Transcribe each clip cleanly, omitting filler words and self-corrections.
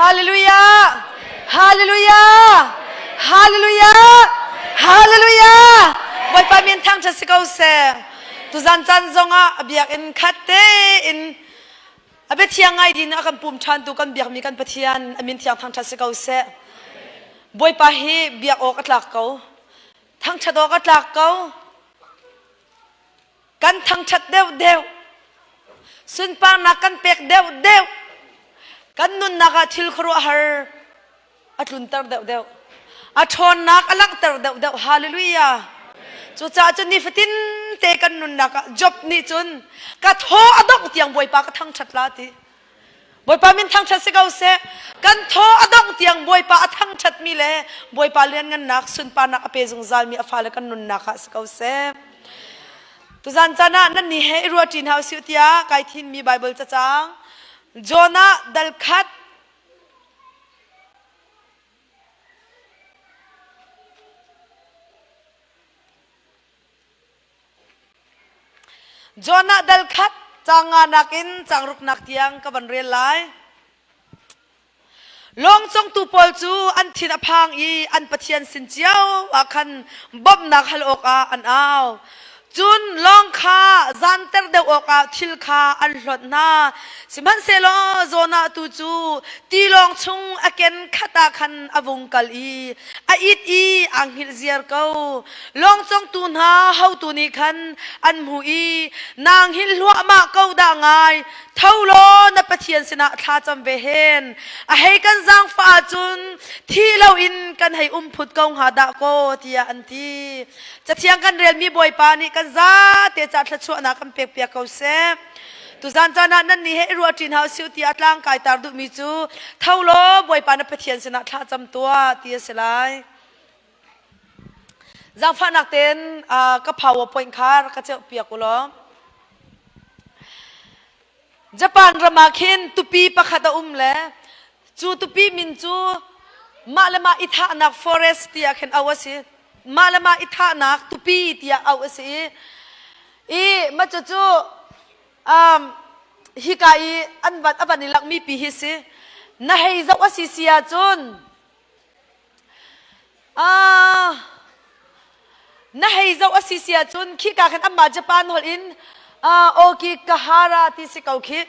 Hallelujah! Hallelujah! Hallelujah! Hallelujah! Bawipa min thangṭhat si ko seh. Tuzan caan zongah a biakinn khat tein a biathiang ngai din a kan pum ṭhantu kan biakmi kan Pathian a min thiang thangṭhat si ko seh. Bawipa hi biak awk a tlak ko. Thangṭhat awk a tlak ko. Kan thangṭhat deuhdeuh. Sunparnak kan pek deuhdeuh. Kan nunnak ah thil khuaruahhar a tlunter deuhdeuh. A ṭhawnnak a langhter deuhdeuh. Hallelujah. Cucaah cun nifatin te kan nunnak ah Job nih cun ka thaw a dongh tiang Bawipa ka thangṭhat la ti. Bawipa min thangṭhat si ko seh. Kan thaw a dongh tiang Bawipa a thangṭhatmi le Bawipa lianngannak sunparnak a pe zungzalmi a fale kan nunnak ah si ko seh. Tuzan caan ah nan nih he i ruahṭi hna usih tiah kai thimmi Baibal cacang Jonah dal khat Jonah dal khat caang nganak in caang ruknak tiang ka van rel lai. Lawng congtu pawl cu an thin a phang i an pathian sin cio ah khan bawmhnak hal awkah an au. Cun lawng kha zanter deuh awkah thil kha an hlonh hna. Sihmanhsehlaw Jonah tu cu tilawng chung a ken khat ah khan a vung kal i a it i aa hngilh ziar ko. Lawng congtu hna hotu nih khan an hmuh i naa hngilh hluahmah ko dah ngai. Tho law na Pathian sinah thla cam ve hen. A hei kan zaangfah ahcun thi loin kan hei um phut ko hnga dah kaw tiah an ti. Cathiang kan relmi Bawipa nih kan zate ca thluachuahnak kan pekpiak ko seh. Tuzan caan ah nan nih he i ruah ṭi hna usih tiah tlang kai tar duhmi cu tho law Bawipa na Pathian sinah thla cam tuah ti a si lai. Zaangfahnak tein ka PowerPoint kha rak ka ceuhpiak u law. Japan ram ah khin tupi pakhat a um le cu tupi min cu mah le mah i thahnak forest tiah khin auh a si. Mah le mah i thahnak tupi tiah auh a si i i mah cucu um, hika i an van a van i lakmi pi hi si. Na hei zoh a si si ahcun Ah, na hei zoh a si si ahcun khika khan anmah Japan holh in ah, Okigahara ti si ko khi.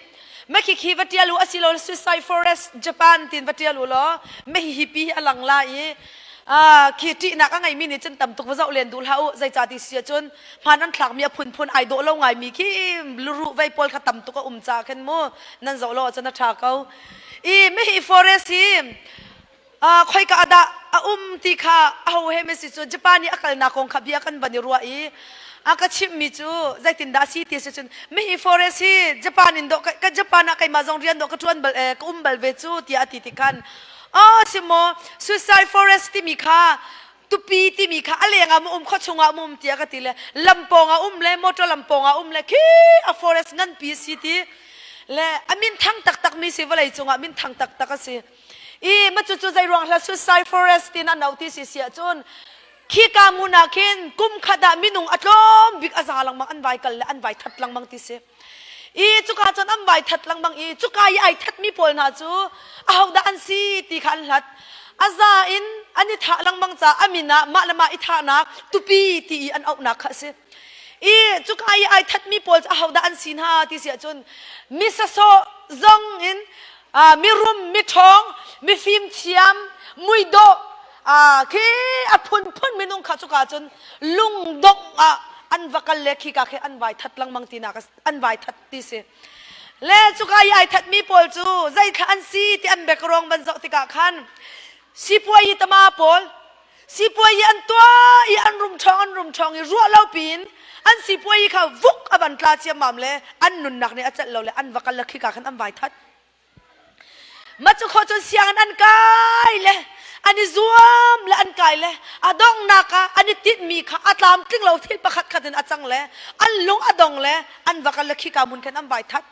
Mah khi va ṭial u asilo Suicide Forest Japan tin va ṭial u law mah hi pi hi a lang la i ah, khi ṭihnak a ngeimi nih cun tam tuk va zoh len duh hlah u zeicah ti si ahcun hmaan an thlakmi a phunphun ai dawh lo ngaimi khi luruh vei pawl kha tam tuk a um caah khin mu nan zoh lo ahcun a ṭha ko. I mah hi forest hi khoika ah dah a um ti kha aho he mesi cu Japan i a kalnak kong kha bia kan van i ruah i a ka chimhmi cu zeitindah a si ti si cun mihi forest hi Japan in dawh ka Japan ah keimah zong rian dawh ka ṭuan bal ka um bal ve cu tiah a ti ti khan ah si maw suicide forest timi kha tupi timi kha a leng ah mu um khua chung ah mu um tiah ka ti le lampawng ah um le motor lampawng ah um le khi a forest nganpi si ti le a min thang taktak mi si vawlei cungah min thang taktak a si I ma cu cu zei ruang hla suicide forest tin an auh ti si si ahcun khika hmun ah khin kum khat ah minung a tlawm bik a za lengmang an vai kal le an vai that lengmang ti si. I cuka cun an vai that lengmang i cuka i ai thatmi pawl hna cu ahodah an si ti kha an hlat. A za in an i thah lengmang caah a min ah mah le mah i thahnak tupi ti i an auhnak kha a si. I cuka i ai thatmi pawl cu ahodah an si hna ti si ahcun mi sasawh zong in mirum miṭhawng mifimthiam muidawh khi a phunphun minung kha cuka cun lungdongh ah an va kal le khika khi an vai that lengmang tinak an vai that ti si le cuka i ai thatmi pawl cu zeithla an si ti an background van zoh tikah khan sipuai tama pawl sipuai i an tuah i an rum ṭhawng an rum ṭhawng i ruah lo piin an sipuai kha vuk a van tla ciammam le an nunnak nih a celh lo le an va kal le khika khan an vai that mah cu khawh cun sianginn an kai le an i zuam le an kai le a donghnak ah an i tinhmi kha a tlamtling lo thil pakhat khat in a cang le an lung a dong le an va kal le khika mun khan an vai that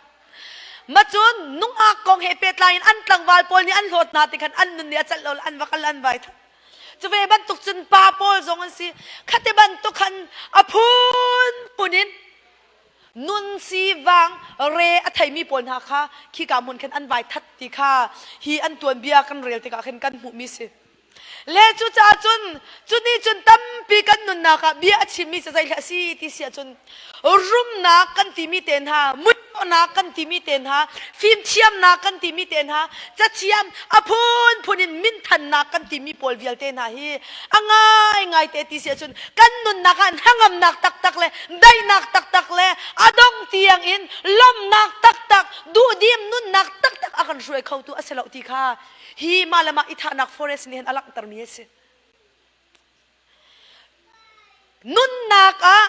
Macun nungak kong he pehtlai in an tlangval pawl nih an hlawt hna ti khan an nun nih a celh lo le an va kal an vai that. Cu ve bantuk cun pa pawl zong an si. Khati bantuk khan a phunphun in Nun sivang re a theimi pawl hna kha khika hmun khin an vai that ti kha hi an tuanbia kan rel tikah khin kan hmuhmi si. Le cucaah cun cu nih cun tampi kan nunnak ah bia a chimmi cu zeihlah a si ti si ahcun rumnak kan timi te hna, muihnak kan timi te hna, fimthiamnak kan timi te hna, cathiam a phunphun in minthannak kan timi pawl vialte hna hi a ngaingai te ti si ahcun kan nunnak ah hnangamnak taktak le daihnak taktak le a dong tiang in lawmhnak taktak duhdim nunnak taktak a kan hruai khotu a si lo ti kha hi mah le mah i thahnak forest nih hin a langhtermi a si. Nunnak ah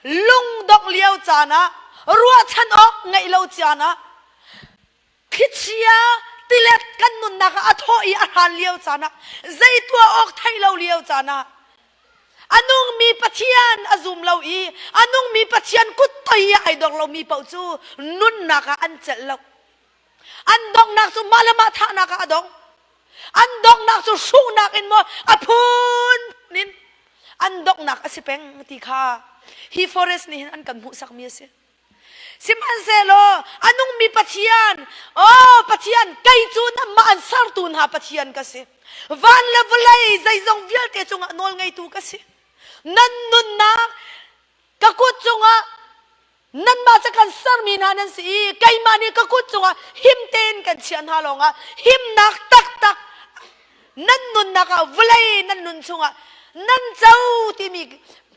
lungdongh lio caan ah ruahchan awk ngeih lo caan ah thlichia tilet kan nunnak ah a thawh i a hran lio caan ah zei tuah awk theih lo lio caan ah a nungmi Pathian a zum lo i a nungmi Pathian kut toi i ai dor lomi paoh cu nunnak ah an celh lo. An donghnak cu mah le mah thahnak ah a dong. An donghnak cu hruhnak in maw a phun in an donghnak a si peng ti kha hi forest nih hin an kan hmuhsakmi a si. Sihmanhsehlaw a nungmi Pathian, oh Pathian, kei cu nangmah an sertu hna Pathian ka si. Van le vawlei zeizong vialte cungah nawl ngeitu ka si. Nan nunnak ka kut cungah Nanmah cu kan sermi hna nan si i keimah nih ka kut cungah him tein kan chiah hna lawngah himnak taktak nan nunnak ah vawlei nan nun chungah nan co timi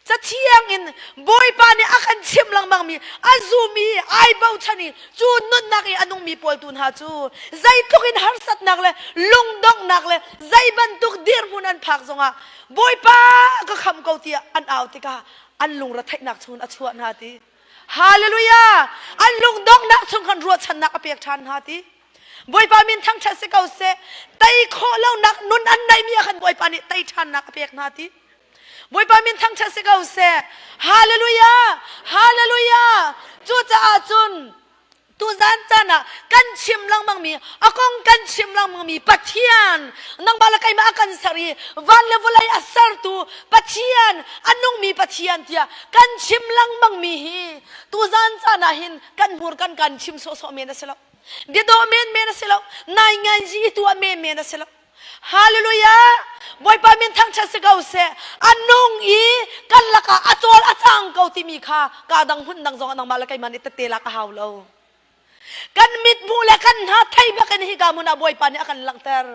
cathiang in Bawipa nih a kan chimh lengmangmi a zum i ai bochan i cu nunnak i a nungmi pawl tu hna cu zeitluk in harsatnak le lungdonghnak le zei bantuk dirhmun an phak zongah Bawipa ka khamh ko tiah an au tikah an lungretheihnak chungin a chuah hna ti. Hallelujah! An lungdonghnak chung khan ruahchannak a pek ṭhan hna ti. Bawipa min thangṭhat si ko seh. Tei khawh lonak nun an neihmi ah khan Bawipa nih tei ṭhannak a pek hna ti. Bawipa min thangṭhat si ko seh. Hallelujah! Hallelujah! Cucaah cun Tuzan caan ah kan chim lengmangmi, a kong kan chim lengmangmi Pathian, nangmah le keimah a kan ser i van le vawlei a sertu Pathian, a nungmi Pathian tiah kan chim lengmangmi hi tuzan caan ah hin kan hmur kan kan chim sawhsawh men a si lo. Biadawh men men a si lo. Nainganzi i tuah men men a si lo. Hallelujah! Bawipa min thangṭhat si ko seh. A nung i kan lakah a cawl a cang ko timi kha ka dang hmun dang zong ah nangmah le keimah nih tette lak a hau lo. Kan mit hmuh le kan hna thei bak in hika hmun ah Bawipa nih a kan langhter.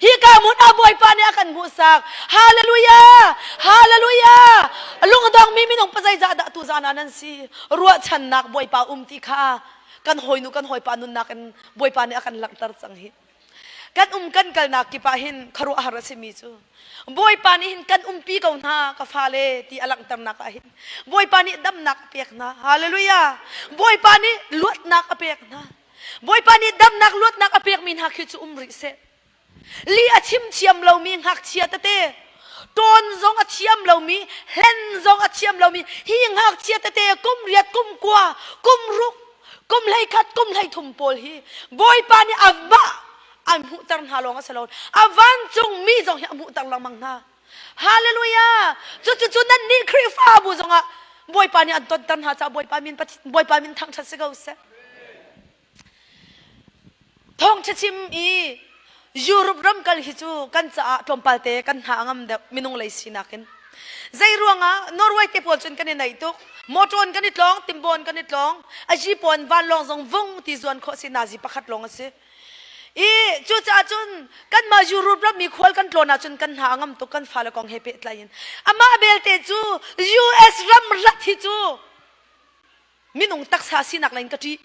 Hika hmun ah Bawipa nih a kan hmuhsak. Hallelujah! Hallelujah! Lungdongmi minung pazeizah dah tu zan ah nan si? Ruahchannak Bawipa um ti kha kan hawinu kan hawipa nunnak in Bawipa nih a kan langhter cang hi. Kan um kan kalnak kip ah hin khuaruahhar a simi cu Bawipa nih hin kan umpi ko hna ka fale ti a langhternak ah hin Bawipa nih damnak a pek hna. Hallelujah. Bawipa nih luatnak a pek hna. Bawipa nih damnak luatnak a pekmi hna khi cu um rih seh. Li a chim thiam lomi ngakchia tete tawn zong a thiam lomi hlen zong a thiam lomi hi ngakchia tete kum riat kum kua kum ruk kum 11 kum 13 pawl hi Bawipa nih a vah an hmuhter hna lawng a si lo a vancung mi zong hi a hmuhter lengmang hna hallelujah cucu nan nih Khrihfabu zongah Bawipa nih an tonter hna caah Bawipa min Bawipa min thangṭhat si ko seh Thawngṭha chim i Europe ram kal hi cu kan caah tlawmpal te kan hna a ngam deuh minung lei sinak in. Zei ruangah Norway te pawl cun kan i naih tuk. Motor in kan i tlawng, timbawn kan i tlawng, a jeep-aw in vanlawng zong vung ti zuan khawh si nazi pakhat lawng a si. I cucaah cun kanmah Europe ram mi khual kan tlawn ahcun kan hna a ngam tuk kan fale kong he pehtlai in. Amah belte cu US ram rat hi cu minung taksa sinak lei in ka ṭih.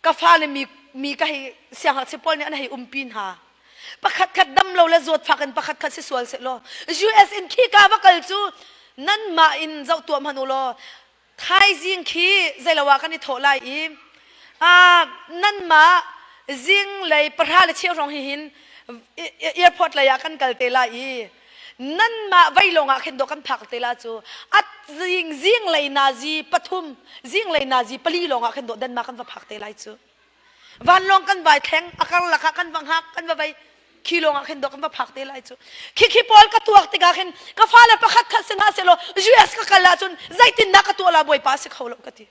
Ka fale mi mi ka hei siangngakchia pawl nih an hei umpi hna. Pakhat khat dam lo le zawtfak in pakhat khat si sual seh law US in khi ka va kal cu nanmah in zoh tuah hmanh u law thaizing khi zeilo ah kan i thawh lai i nanmah zinglei pahra le cheu hrawng hi hin airport lei ah kan kal te lai i nanmah vei lawng ah khin dawh kan phak te la cu a zing zinglei nazi pathum zinglei nazi pali lawng ah khin dawh Denmark kan va phak te lai cu vanlawng kan vai thleng a karlak ah kan va hngak kan va vei. Khi lawng ah khin dawh kan va phak te lai cu. Khi khi pawl ka tuak tikah khin ka fale pakhat khat si hna sehlaw US ka kal ahcun zeitindah ka tuah la Bawipa si kho lo ka ti.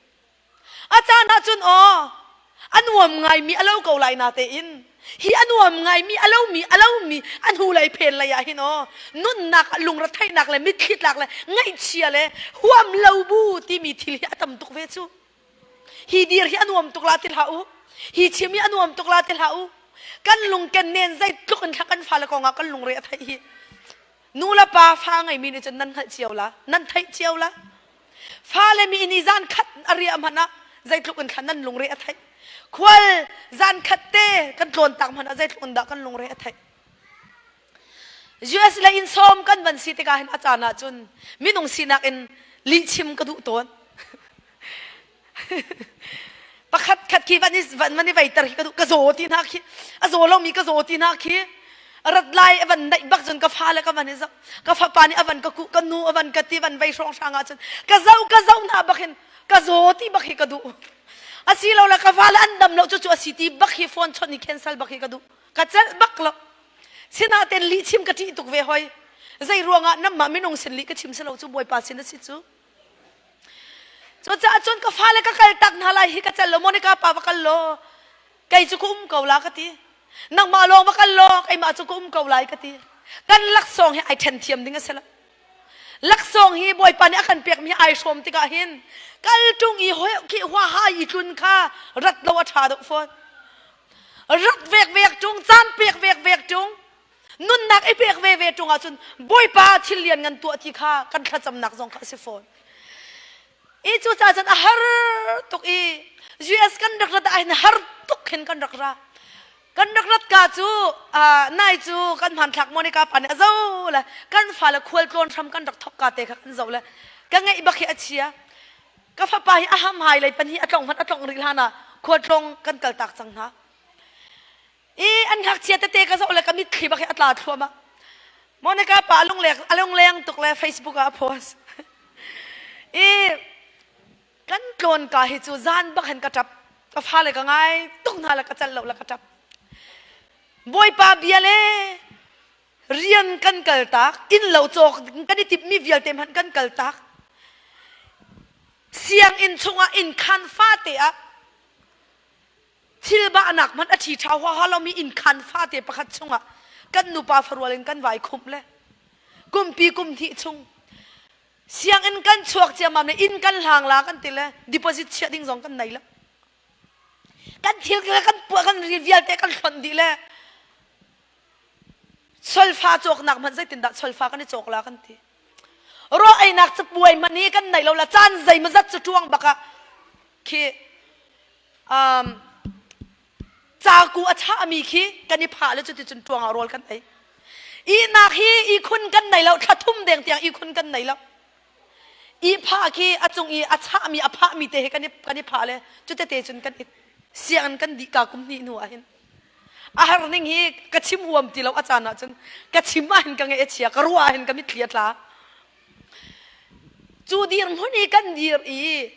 A caan ahcun aw a nuam ngaimi a lo ko lai na tein hi a nuam ngaimi a lomi a lomi a hnu lei phen lei ah hin aw nunnak ah lungretheihnak le mitthli tlak le ngaihchia le huam lo bu timi thil hi a tam tuk ve cu. Hi dir hi a nuam tuk la ti hlah u. Hi chim hi a nuam tuk la ti hlah u. Kan lungken nen zeitluk in thla kan fale kong ah kan lungre a theih hi. Nu le pa fa ngeimi nih cun nan hngalh cio la, nan theih cio la. Fale mi nih zan khat a riah hmanh ah zeitluk in thla nan lungre a theih. Khual zan khat te kan tlawn tak hmanh ah zeitluk in dah kan lungre a theih. US le in sawm kan van si tikah hin a caan ah cun minung sinak in lihchim ka duh tawn. Pakhat khat khi van i van i veiter khi ka duh ka zaw ti hna khi a zaw lomi ka zaw ti hna khi rat lai a van naih bak cun ka fale ka van i zoh ka fapa nih a van ka kuh ka nu a van ka ti van vei hrawng hrang ah cun ka zoh ka zoh hna bak hin ka zaw ti bak hi ka duh asilo le ka fale an dam lo cu cu a si ti bak hi phone chawnh i cancel bak hi ka duh ka celh bak lo sinaten lih chim ka ṭih tuk ve hoi zei ruangah namah minung sin lih ka chim si lo cu bawipa sin a si cu Cucaah cun ka fale ka kal tak hna lai hi ka cal lo Monica pa va kal law kei cu ka um ko la ka ti. Nangmah lawng va kal law keimah cu ka um ko lai ka ti. Kan laksawng hi ai ṭhen thiam ding a si lo. Laksawng hi Bawipa nih a kan pekmi ai hrawm tikah hin kal ṭung i khi huaha i tlun kha rat lo a ṭha deuh fawn. Rat vek vek ṭung, caan pek vek vek ṭung, nunnak i pek veve ṭung ahcun Bawipa thil lian ngan tuah ti kha kan thlacamnak zong kha a si fawn. I cucaah cun a har tuk i US kan rak rat ah hin har tuk hin kan rak ra. Kan rak rat ka cu nai cu kan hmanthlak Monica pa nih a zo le kan fale khualtlawn hram kan rak thok ka te kha kan zo le ka ngeih bak hi a chia. Ka fapa hi a ham hai lei pan hi a tlong hmanh a tlong rih hlan ah khualtlawng kan kal tak cang hna. I an ngakchia tete ka zoh le ka mitthli bak hi a tla thluahmah. Monica pa a lungleng a lungleng tuk le Facebook ah a post. I kan tlawn ka hi cu zan bak hin ka ṭap. Ka fale ka ngai tuk hna le ka cal lo le ka ṭap. Bawipa bia le rian kan kal tak, inn lo cawk kan i timhmi vialte hmanh kan kal tak. Sianginn chungah inn khan fate ah Thil bahnak hmanh a ṭhi ṭha huaha lomi innkhan fate pakhat chungah kan nupa farual in kan vai khumh le kumpi kum hnih chung sianginn kan chuak ciammam le inn kan hlang la kan ti le deposit chiah ding zong kan nei lo. Kan thil kan puah kan ri vialte kan hlonh dih le solfa cawknak hmanh zeitindah solfa kan i cawk la kan ti. Raw einak capuai hmanh hi kan nei lo la caan zeimawzat cu ṭuang bak ah khi um, caku a chahmi khi kan i phah le cuticun ṭuang ah rawl kan ei. Ihnak hi ihkhun kan nei lo, thla thum deng tiang ihkhun kan nei lo. Ihphah khi a cung i a chahmi a phahmi te he kan i, kan i phah le cutete cun kan it. Sianginn kan dih ka kum hnih hnu ah hin. A har ning hi ka chim huam ti lo a caan ah cun ka chim ah hin ka ngaih a chia, ka ruah ah hin ka mitthli a tla. Cu dirhmun i kan dir i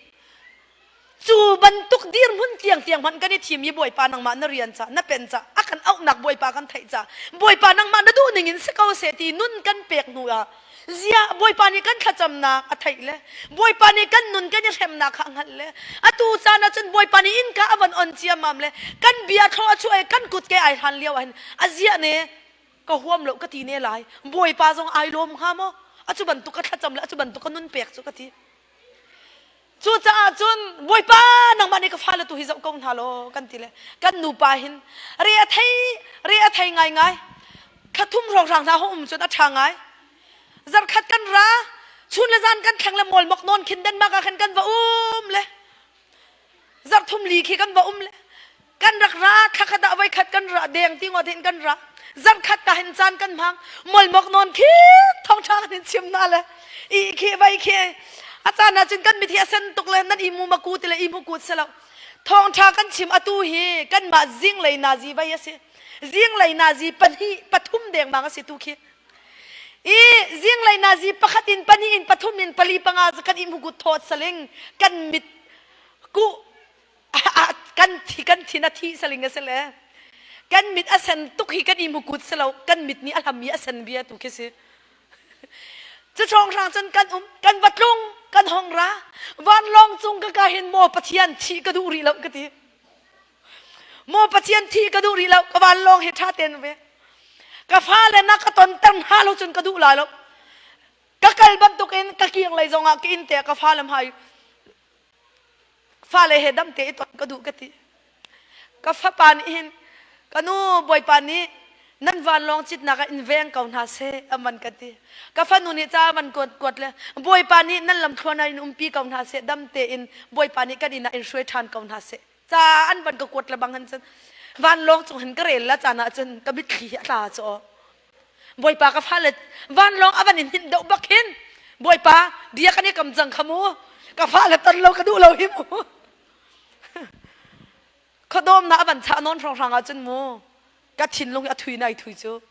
Cu bantuk dirhmun tiangtiang hmanh kan i thim i Bawipa nangmah na rian ca, na pen ca, a kan auhnak Bawipa kan theih ca, Bawipa nangmah na duh ning in si ko seh ti nun kan pek hnu ah ziah Bawipa nih kan thlacamnak a theih le Bawipa nih kan nun kan i hremnak kha a hngalh le atu caan ah cun Bawipa nih innka a van on ciammam le kan bia thlaw a chuah i kan kut ke ai hlan lio ah hin a ziah ne ka huam lo ka ti ne lai Bawipa zong ai lawm hnga maw a cu bantuk ka thlacam le a cu bantuk ka nun pek cu ka ti Cucaah cun Bawipa nangmah nih ka fale tu hi zoh ko hna law kan ti le kan nupa hin re a thei re a thei ngaingai thla thum hrawnghrang hna ho um cun a ṭha ngai zarkhat kan ra chun le zan kan thleng le mawlmok nawn khin Denmark ah khan kan va um le zarh thum li khi kan va um le kan rak ra thlakhat ah voi khat kan ra deng ti ngawt hin kan ra zarkhat ta hin caan kan hmang molmok nawn khi thongtha kan in chim na le i khi vai khi a caan ah cun kan mithi a sen tuk le nan i mu maku ti le i mu kut selo thongtha kan chim atu hi kanmah zinglei nazi vai a si zinglei nazi pahnih pathum dengmang a si tu khi i zinglei nazi pakhat in pahnih in pathum in pali panga kan i mu gut thawt saling kan mit ku kan thi kan thin a thi saling a si le. Kan mit a sen tuk hi kan i mukut si lo, kan mit nih a hlam i a sen bia tu khi si. Cu hrawnghrang cun kan um, kan va tlung, kan hong ra. Vanlawng cung ka ka hin maw Pathian thih ka duh rih lo ka ti. Maw Pathian thih ka duh rih lo, ka vanlawng hi ṭha tein ve. Ka fale na ka tonter hna lo cun ka duh lai lo. Ka kal bantukin ka kiang lei zongah ka inn te ka fale hmai fale he dam te i ton ka duh ka ti. Ka fapa nih hin ka nu bawipa nih nan vanlawng citnak ah in veng ko hna seh a van ka ti. Ka fanu nih ca a van kuat kuat le bawipa nih nan lamthluan ah in umpi ko hna seh dam tein bawipa nih kan inn ah in hruai ṭhan ko hna seh. Ca an van ka kuat le bang han cun vanlawng cung hin ka rel la caan ah cun ka mitthli hi a tla caw. Bawipa ka fale vanlawng a van in hninh deuh bak hin Bawipa bia kan i kam cang kha mu ka fale ton lo ka duh lo hi mu. Khuadawm na a van chah nawn hrawnghrang ahcun mu ka thinlung hi a thui nai thui cu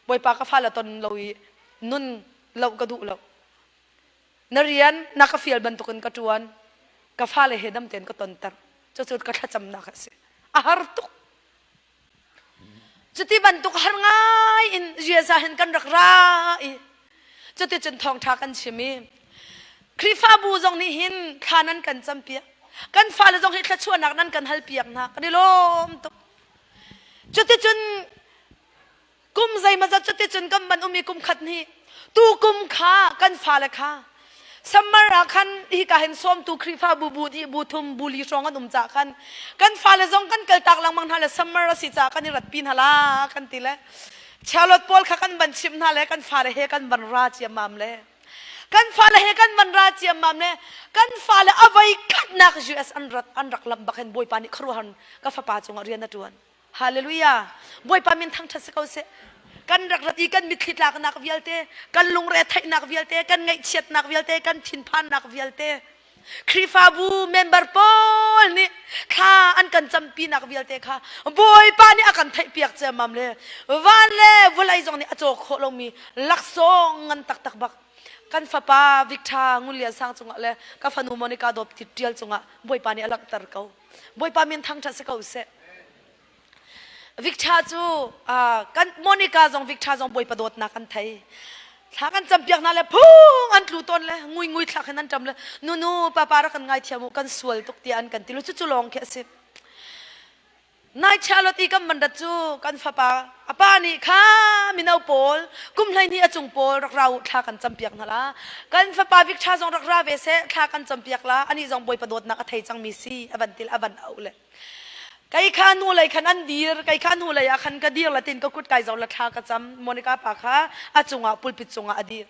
Bawipa ka fale ton lo i nun lo ka duh lo. Na rian na ka fial bantukin ka ṭuan ka fale he dam tein ka tonter cucu ka thlacamnak a si. A har tuk. Cuti bantuk har ngai in ziaza hin kan rak ra i cuticun thawngṭha kan chim i Khrihfabu zong nih hin thla nan kan campiak. Kan fale zong hi thluachuahnak nan kan halpiak hna. Kan i lawm tuk. Cuticun kum zeimawzat cuticun kan van um i kum khat hnih tu kum kha kan fale kha summer ah khan hika hin sawmtu Khrihfabu bu hnih bu thum bu li hrawng an um caah khan kan fale zong kan kaltak lengmang hna le summer a si caah kan i ratpi hna la kan ti le Charlotte pawl kha kan van chimh hna le kan fale he kan van ra ciammam le kan fale he kan van ra ciammam le kan fale a voi khatnak US an rat an rak lamh bak hin Bawipa nih khuaruahhar ka fapa cungah rian a ṭuan Hallelujah. Bawipa min thangṭhat si ko seh. Kan rak rat i kan mitthli tlaknak vialte, kan lungre theihnak vialte, kan ngaihchiatnak vialte, kan thinphannak vialte, Khrihfabu member pawl nih thla an kan campinak vialte kha Bawipa nih a kan theihpiak ciammam le van le vawlei zong nih a caw khawh lomi laksawng ngan taktak bak kan fapa Victor Ngun Lian Sang cungah le ka fanu Monica Dawp Tial cungah Bawipa nih a langhter ko. Bawipa min thangṭhat si ko seh. Victor cu kan Monica zong Victor zong Bawipa dawtnak an thei. Thla kan campiak hna le phung an tlu tawn le ngui ngui thlak hin an ṭam le nunu papa rak kan ngaithiam u kan sual tuk tiah an kan ti lu cucu lawng khi a si. Nai Charlotte i kan man rat cu kan fapa a pa nih kha mino pawl kum 12 a cung pawl rak ra u thla kan campiak hna la kan fapa Victor zong rak ra ve seh thla kan campiak la anih zong Bawipa dawtnak a thei cangmi si a van til a van auh le Kei kha hnulei khan an dir, kei kha hnulei ah khan ka dir la tin ka kut kai zo la thla ka cam. Monica pa kha a cungah pulpit cungah a dir.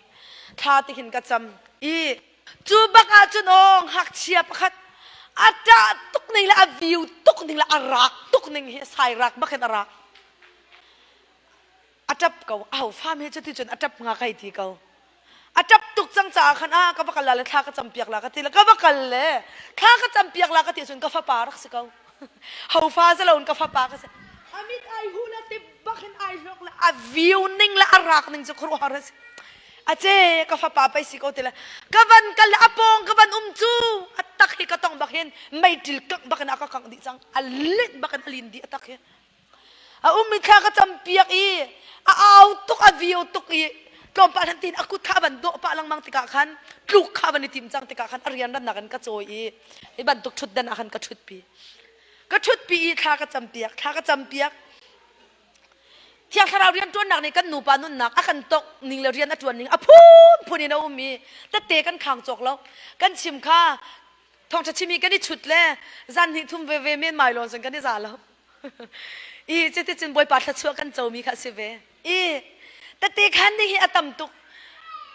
Thla ti hin ka cam. I cu bak ah cun aw ngakchia pakhat a ṭah tuk ning le a viu tuk ning le a rak tuk ning hi sai rak bak in a rak. A ṭap ko. Aho fam he cuti cun a ṭap hnga kai ti ko. A ṭap tuk cang caah khan ah ka va kal la le thla ka campiak la ka ti le ka va kal le thla ka campiak la ka ti cun ka fapa rak si ko. Ho fa si loin ka fapa ka si. A mit ai hu le ti bak in ai hlok le a view ning le a rak ning cu khuaruahhar a si. A ce ka fapa pei si ko ti le ka van kal le a pawng ka van um cu a tak hi ka tong bak hin meiṭil kangh bak in a ka kangh dih cang. A linh bak in a lin dih a tak hi. A ummi thla ka campiak i a au tuk a vio tuk i tlawmpal han tin a kut kha a van dawh pah lengmang tikah khan tluk kha van i tim cang tikah khan a rian rannak in ka cawi i hi bantuk ṭhutdan ah khan ka ṭhutpi ka ṭhutpi i thla ka campiak thla ka campiak Thiang Thlarau rianṭuannak nih kan nupa nunnak a kan tok ning le rian a ṭuan ning a phunphun in a um i tette kan khang cawk lo kan chim kha thawngṭha chimi kan i chut le zan hnih thum veve men mai lawn cun kan i za lo I cuticun Bawipa thluachuah kan comi kha a si ve. I tete khan ding hi a tam tuk.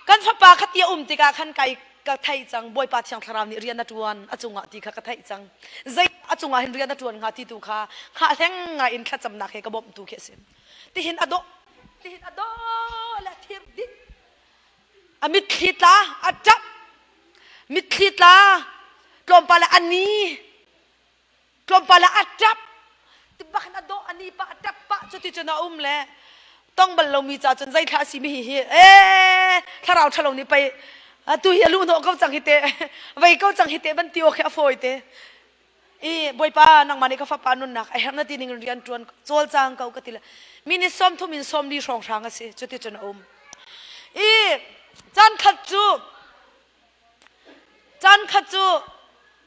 Kan fapa kha ti a um tikah khan kai ka theih cang Bawipa Thiang Thlarau nih rian a ṭuan a cungah ti kha ka theih cang. Zei a cungah hin rian a ṭuan hnga ti tu kha hngahhleng ngai in thlacamnak he ka bawmhtu khi a si. Tihin a dawh tihin a dawh le thir dit a mitthli tla a ṭap mitthli tla tlawmpal ah a ni Tlawmpal ah a ṭap. Tibak in a dawh a ni pah a ṭap pah cuti cun a um le tong bal lomi ca cun zei thla a si mi hi hi ee thlarau ṭhalo nih pei atu hi a luh hnawh ko cang hi te vei ko cang hi te van ti awk hi a fawi te. I Bawipa nangmah nih ka fapa nunnak a herh na ti ning in rian ṭuan cawlcang ko ka ti le minute 30 in 40 hrawnghrang a si cuticun a um. I caan khat cu caan khat cu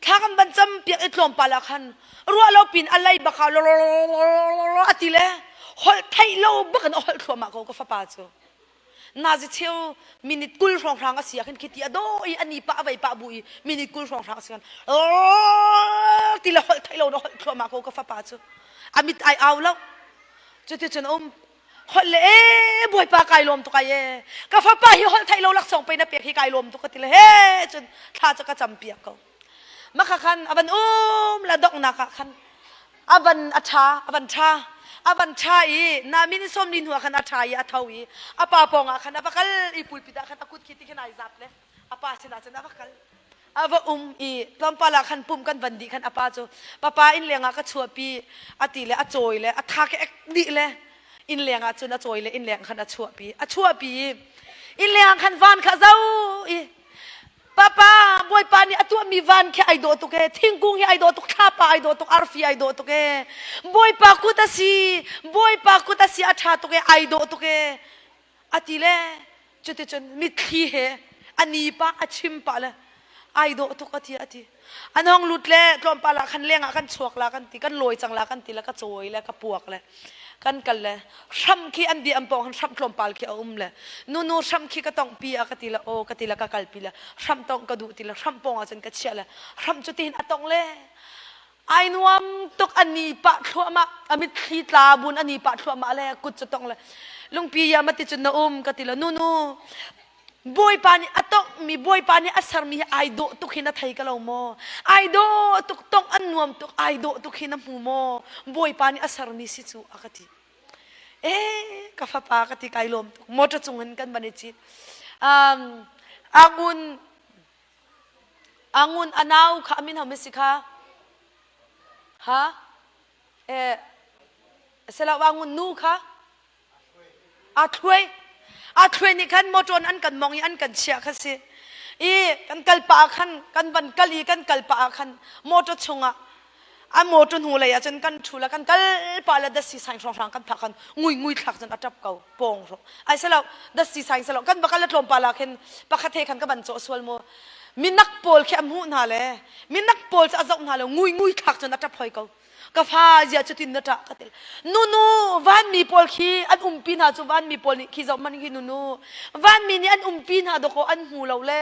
thla kan van cam piak i tlawmpal ah khan ruah lo pin a lei bak ah a ti le holh theih lo bak in a holh thluahmah ko ka fapa cu. Nazi cheu minute 20 hrawnghrang a si ah khin khiti a daw i ani pah a vei pah bu i minute 20 hrawnghrang a si khan ti le holh theih lo na holh thluahmah ko ka fapa cu a mit ai au lo cuticun a um holh le e bawipa kai lawm tuk ai e ka fapa hi holh theih lo laksawng pe na pek hi kai lawm tuk ka ti le he cun thla cu ka cam piak ko Makha khan a van um la donghnak ah khan a van a ṭha a van ṭha a van ṭha i na min sawm ni hnu ah khan a ṭha i a tho i a pa pawng ah khan a va kal i pulpit ah khan a kut khi ti khin ai zap le a pa sinah cun a va kal a va um i tlawmpal ah khan pum kan van dih khan a pa cu papa inn leng ah ka chuahpi a ti le a cawi le a tha ke ek dih le inn leng ah cun a cawi le inn leng khan a chuahpi a chuahpi i inn leng ah khan van kha zo i Papa, Bawipa nih a tuahmi van khi ai dawh tuk ee, thingkung hi ai dawh tuk, thlapa ai dawh tuk, arfi ai dawh tuk ee. Bawipa kut a si, Bawipa kut a si, a ṭha tuk ee, ai dawh tuk ee. A ti le cuticun mitthli he a ni pah, a chim pah le ai dawh tuk a ti a ti. An hong lut le tlawmpal ah khan leng ah kan chuak la kan ti, kan lawi cang la kan ti le ka cawi le ka puak le kan kal le hram khi an bia an pawng hram tlawmpal khi a um le nunu hram khi ka tongh pi a ka ti le aw ka ti le ka kal pi le hram tongh ka duh ti le hram pawng ah cun ka chiah le hram cu tihin a tongh le ai nuam tuk ani pah thluahmah a mitthli tla bun ani pah thluahmah le kut cu tongh le lungpi ya ma ti cun na um ka ti le nunu Bawipa nih a tonghmi Bawipa nih a sermi hi ai dawh tuk hi na thei ka lo maw? Ai dawh tuk tongh an nuam tuk ai dawh tuk hi na hmu maw? Bawipa nih a sermi si cu a ka ti. Eh ka fapa ka ti kai lawm tuk. Motor cung in kan van i cit. Um, angun angun anau kha amin hom si kha ha eh selo angun nu kha Aa thluai. Aa thluai nih khan motor an kan mong i an kan chiah kha si. I kan kal pah ah khan kan van kal i kan kal pah ah khan motor chungah a motor hnu lei ah cun kan ṭhu le kan kal pah le dasi saing hrawnghrang kan phak khan ngui ngui thlak cun a ṭap ko pawng hrawng ai selo dasi saing selo kan va kal le tlawmpal ah khin pakhat he khan ka van cawh sual mu minak pawl khi a hmuh hna le minak pawl cu a zoh hna le ngui ngui thlak cun a ṭap hoi ko ka fa zia cutin na ṭah ka ti nunu vanmi pawl khi an umpi hna cu vanmi pawl nih khi zoh man khi nunu vanmi nih an umpi hna dawkaw an hmu lo le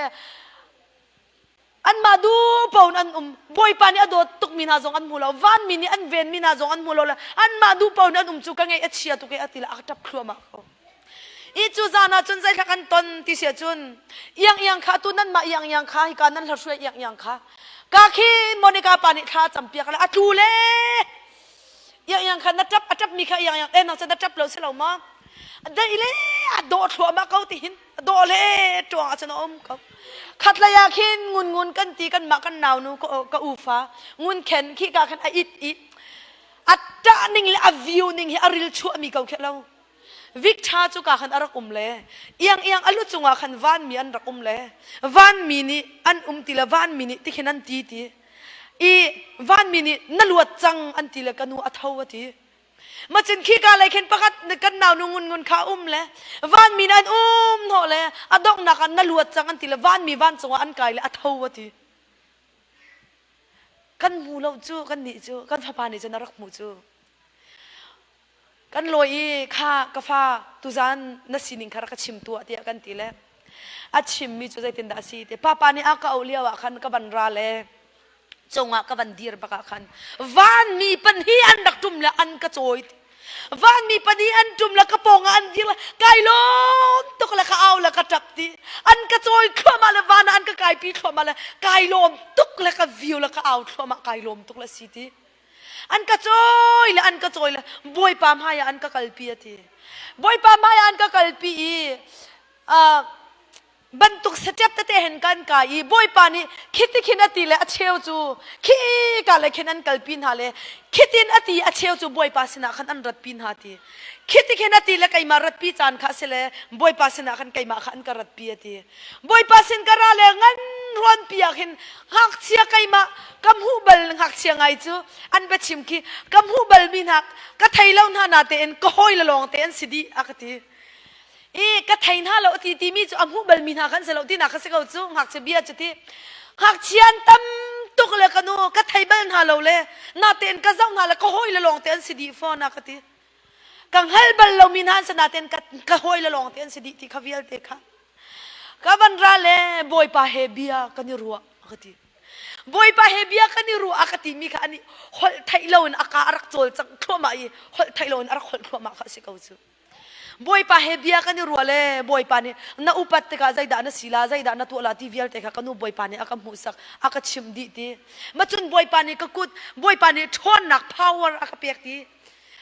anmah du pawn an um bawipa nih a dawt tukmi hna zong an hmu lo vanmi nih an venmi hna zong an hmu lo le anmah du pawn an um cu ka ngeih a chia tuk e a ti le a ṭap thluahmah ko I cu zan ah cun zeithla kan ton ti si ahcun iang iang kha atu nan mah iang iang kha hika nan hla iang iang kha ka khi Monica pa nih thla cam piak le a tlu le iang iang kha na tap a tap mi kha iang iang eh nang na tap lo si lo ma dei le a dawh thluahmah ko ti hin a dawh le tuang ah cun a um ko khat lei ah khin ngun ngun kan ti kan mah kan nau nu ka ufa ngun khen khi ka khan a it i a tah ning le a view ning hi a ril chuah mi ko khe lo Victor cu ka khan a rak um le iang iang a lu cungah khan vanmi an rak um le vanmi nih an um ti le vanmi nih tikhin an ti ti i vanmi nih na luat cang an ti le ka nu a tho a ti macin khi ka lei khin pakhat kan nau nu ngun ngun kha um le vanmi nih an um hnawh le a donghnak ah na luat cang an ti le vanmi vancung ah an kai le a tho a ti kan hmu lo cu kan nih cu kan fapa nih cun a rak hmuh cu Kan lawi i kha ka fa tuzan na sining kha rak ka chim tuah tiah kan ti le a chimmi cu zeitindah a si ti papa nih a ka auh lio ah khan ka van ra le cungah ka van dir bak ah khan vanmi pahnih an rak ṭum le an ka cawi vanmi pahnih an ṭum le ka pawng ah an dir le kai lawm tuk le ka au le ka ṭap ti an ka cawi thluahmah le van ah an ka kaipi thluahmah le kai lawm tuk le ka viu le ka au thluahmah kai lawm tuk le si ti An ka cawi le an ka cawi le Bawipa hmai ah an ka kalpi a ti. Bawipa hmai ah an ka kalpi i uh, bantuk step tete hen kan kai i Bawipa nih khiti khin a ti le a cheu cu khi ka le khin an kalpi hna le khitin a ti a cheu cu Bawipa sinah khan an ratpi hna ti. Khiti khin a ti le keimah ratpi caan kha si le Bawipa sinah khan keimah kha an ka ratpi a ti. Bawipa sin ka ra le ngan Ruan pi ah khin ngakchia keimah ka hmuh bal ngakchia ngai cu an biachim khi ka hmuh bal mi hna ka thei lo hna na tein ka hawi le lawng te an si dih a ka ti. I ka thei hna lo ti timi cu a hmuh bal mi hna kan si lo tinak ka si ko cu ngakchia bia cu ti. Ngakchia an tam tuk le ka nu ka thei bal hna lo le na tein ka zoh hna le ka hawi le lawng te an si dih fawn a ka ti. Ka hngal bal lomi hna an si nain ka, ka hawi le lawng te an si dih ti kha vialte kha. Ka van ra le Bawipa he bia kan i ruah a ka ti. Bawipa he bia kan i ruah a ka timi kha ani holh theih loin a ka a rak cawl cang thluahmah i holh theih loin a rak holh thluahmah kha a si ko cu. Bawipa he bia kan i ruah le Bawipa nih na upat tikah zeidah na si la zeidah na tuah la ti vialte kha ka nu Bawipa nih a ka hmuhsak a ka chimh dih ti. Macun Bawipa nih ka kut Bawipa nih ṭhawnnak power a ka pek ti.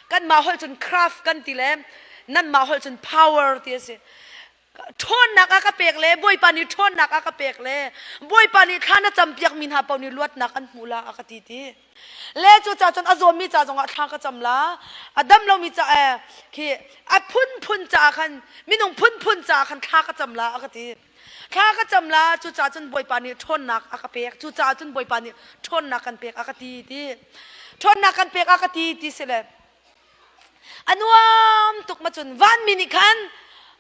Kanmah holh cun craft kan ti le nanmah holh cun power ti a si. Ṭhawnnak a ka pek le Bawipa nih ṭhawnnak a ka pek le Bawipa nih thla na campiak mi hna paoh nih luatnak an hmu la a ka ti ti. Le cucaah cun a zawmi ca zongah thla ka cam la. A dam lomi ca eh khi a phunphun caah khan minung phunphun caah khan thla ka cam la a ka ti. Thla ka cam la cucaah cun Bawipa nih ṭhawnnak a ka pek. Cucaah cun Bawipa nih ṭhawnnak kan pek a ka ti ti. Ṭhawnnak kan pek a ka ti ti si le a nuam tuk ma cun vanmi nih khan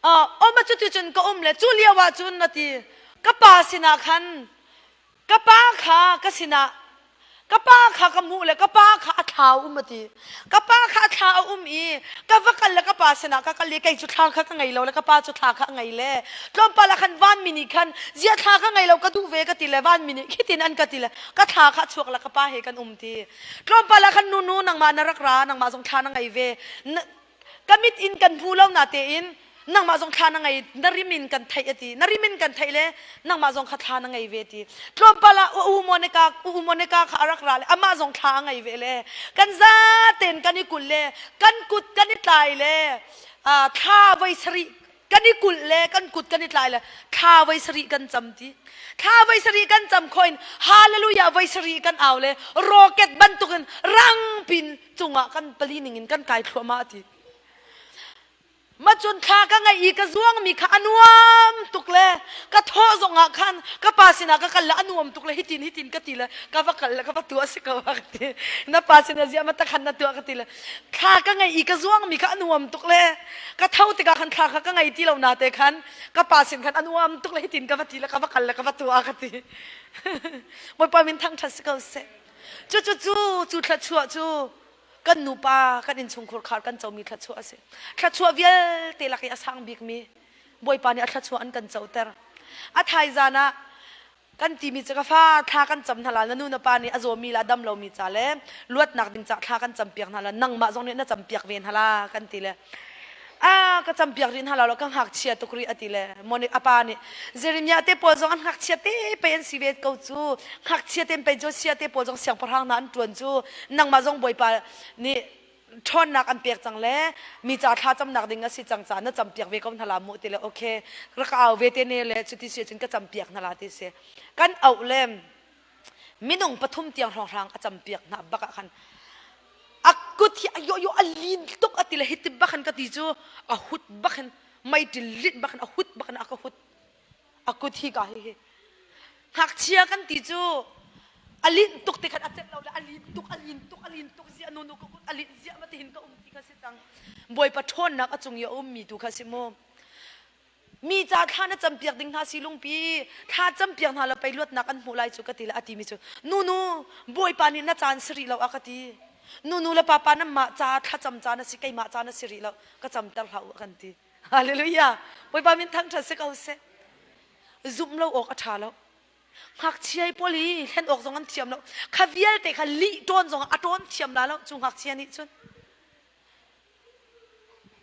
uh, ma cu ti cun ka um le cu lio ah cun na ti ka pa sinah khan Ka pa kha ka sinah ka pa kha ka hmuh le ka pa kha a thla a um a ti. Ka pa kha a thla a um i ka va kal le ka pa sinah ka kal i kei cu thla kha ka ngei lo le ka pa cu thla kha a ngei le tlawmpal ah khan vanmi nih khan ziah thla ka ngei lo ka duh ve ka ti le vanmi nih khitin an ka ti le ka thla kha a chuak le ka pa he kan um ti. Tlawmpal ah khan nunu nangmah na rak ra nangmah zong thla na ngei ve. Ka mit in kan hmu lo na tein nangmah zong thla na ngei na rim in kan theih ati na rim in kan theih le nangmah zong kha thla na ngei ve ti tlawmpal ah u Monica u Monica kha a rak ra le amah zong thla a ngei ve le kan za tein kan i kulh le kan kut kan i tlai le thla voi sarih kan i kulh le kan kut kan i tlai le thla voi sarih kan cam ti thla voi sarih kan cam khoin hallelujah voi sarih kan au le rocket bantukin rang pin cungah kan pali ningin kan kai thluahmah ti Macun thla ka ngeih i ka zuangmi kha a nuam tuk le ka thawh zongah khan ka pa sinah ka kal le a nuam tuk le hitin hitin ka ti le ka va kal le ka va tuah si ko ka ti. Na pa sinah ziah ma takhan na tuah ka ti le thla ka ngeih i ka zuangmi kha a nuam tuk le ka tho tikah khan thla kha ka ngei ti lo na te khan ka pa sin khan a nuam tuk le hitin ka va ti le ka va kal le ka va tuah ka ti. Bawipa min thangṭhat si ko seh. Cucu cu cu thluachuah cu kan nupa kan innchungkhur khar kan comi thluachuah a si. Thluachuah vialte lak i a sang bikmi Bawipa nih a thluachuah an kan coter. A thaizan ah kan timi cu ka fa thla kan cam hna la na nu na pa nih a zawmi la dam lomi ca le luatnak ding ca thla kan campiak hna la nangmah zong nih na campiak ve hna la kan ti le a ka campiak rih hna lo ka ngakchia tuk rih a ti le Monik a pa nih Jeremiah te pawl zong an ngakchia te pei an si ve ko cu ngakchia te pei Josiah te pawl zong siangpahrang hna an ṭuan cu nangmah zong Bawipa nih ṭhawnnak an pek cang le mi ca thla camnak ding a si cang caah na campiak ve ko hna la mu ti le okay rak au ve te ne le cuti si cun ka campiak hna la ti si kan auh le minung pathum tiang hrawnghrang a campiak hna bak ah khan a kut hi a yo yo a lin tuk a ti le hiti bak khan ka ti cu a hut bak hin meiṭil lit bak hin a hut bak hin a ka hut a kut hi ka hi hi ngakchia kan ti cu a linh tuk ti khan a celh lo le a lin tuk a lin tuk a lin tuk ziah nu nu ka kut a linh ziah ma ti hin ka um ti kha si cang bawipa ṭhawnnak a cung i a ummi tu kha si mu Mi ca thla na campiak ding hna si lungpi thla campiak hna la pei luatnak an hmuh lai cu ka ti le a timi cu nunu bawipa nih na caan si rih lo a ka ti nunu le papa nanmah ca thlacam caan a si keimah caan a si rih lo ka camter hlah u a kan ti hallelujah bawipa min thangṭhat si ko seh zumh lo awk a ṭha lo ngakchia pawl hi hlen awk zong an thiam lo kha vialte kha lih ṭawn zong a ṭawn thiam la lo cu ngakchia nih cun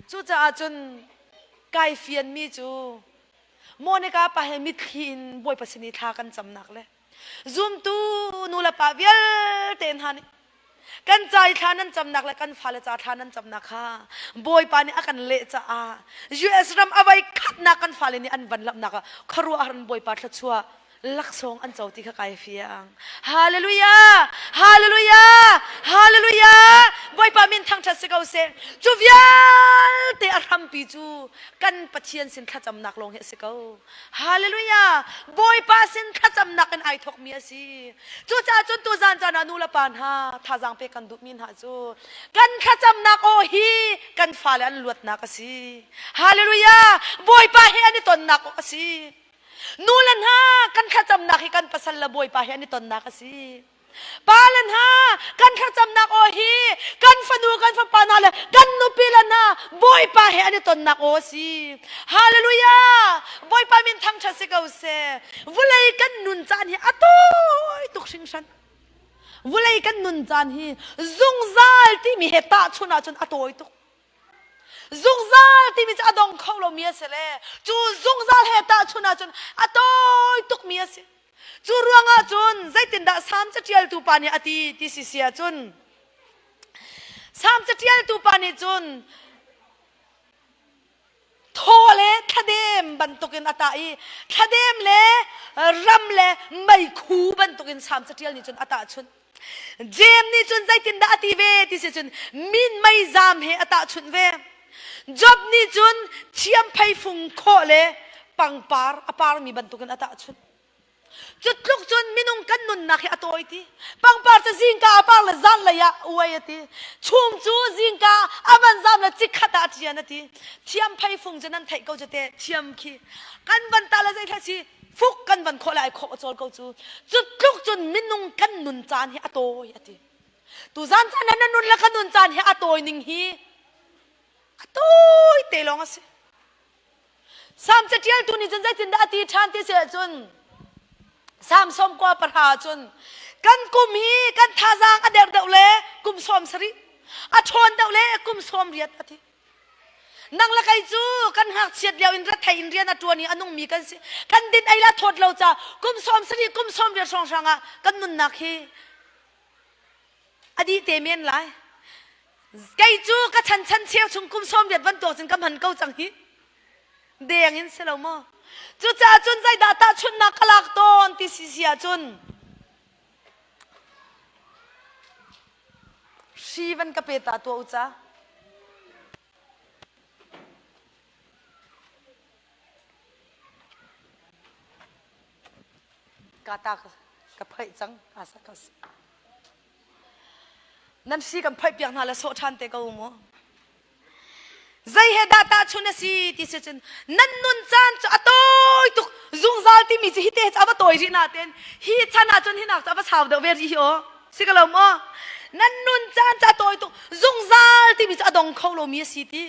Cucaah cun kai fianmi cu Monica pa he mitthli in Bawipa sin i thla kan camnak le zumtu nu le pa vialte hna nih kan ca i thla nan camnak le kan fale ca thla nan camnak kha Bawipa nih a kan leh caah US ram a voi khatnak kan fale nih an van lamhnak ah khuaruahhar in Bawipa thluachuah. Laksawng an co ti kha kai fiang. Hallelujah! Hallelujah! Hallelujah! Bawipa min thangṭhat si ko seh. Cu vialte a hrampi cu kan Pathian sin thlacamnak lawng hi a si ko. Hallelujah! Bawipa sin thlacamnak in ai thawkmi a si. Cucaah cun tuzan caan ah nu le pa hna thazaang pek kan duhmi hna cu kan thlacamnak aw hi kan fale an luatnak a si. Hallelujah! Bawipa he an i tonnak aw a si. Nu le hna kan thlacamnak hi kan pasal le Bawipa he an i tonnak a si. Pa le hna kan thlacamnak aw hi kan fanu kan fapa hna le kan nupi le hna Bawipa he an i tonnak aw a si. Hallelujah! Bawipa min thangṭhat si ko seh. Vulei kan nun caan hi a tawi tuk hringhran. Vulei kan nun caan hi zungzal timi he tahchunh ahcun a tawi tuk. Zungzal timi cu a dong kho lomi a si le cu zungzal he tahchunh ahcun a tawi tukmi a si. Cu ruangah cun zeitindah Salm caṭialtu pa nih a ti ti si si ahcun Salm caṭialtu pa nih cun thaw le thladem bantukin a tah i thladem le ram le meikhu bantukin Salm caṭial nih cun a tahchunh. Jeim nih cun zeitindah a ti ve ti si cun min meizam he a tahchunh ve. Job nih cun thiamphei fung khawh le pangpar a parmi bantukin a tahchunh. Cu tluk cun minung kan nunnak hi a tawi ti. Pangpar cu zingka a par le zanlei ah uai a ti. Chum cu zingka a van zam le cikhat ah a ṭian a ti. Thiamphei fung cu nan theih ko cu te thiam khi. Kan van ta le zeithla si fuk kan van khawh lai khawh a cawl ko cu. Cu tluk cun minung kan nun caan hi a tawi a ti. Tuzan caan ah na nun le ka nun caan hi a tawi ning hi a tawi te lawng a si. Salm caṭialtu nih cun zeitindah a ti ṭhan ti si ahcun Salm sawm kua pahra cun kan kum hi kan thazaang a der deuh le kum 70 a ṭhawn deuh le kum 80 a ti. Nang le kei cu kan ngakchiat lio in rethei in rian a ṭuan i a nungmi kan si. Kan din ei la thawt lo ca kum 70 kum 80 hrawnghrang ah kan nunnak hi a dih te men lai. Kei cu ka chan chan cheu chung kum 80 bantuk cun ka hman ko cang hi. Deng in si lo maw? Cucaah cun zeidah tahchunhnak ka lak tawn ti si si ahcun hri van ka pe ta tuah u ca. Ka ta ka phaih cang asa ka si. Nan hri kan phaih piak hna le sawh ṭhan te ko mu. Zei he dah tahchun a si ti si cun nan nun caan cu a tawi tuk zungzal timi cu hi te cu a va tawi rih na ten hi chan ah cun hi nak cu a va sau deuh ve rih hi aw si ka lo maw nan nun caan cu a tawi tuk zungzal timi cu a dong kho lomi a si ti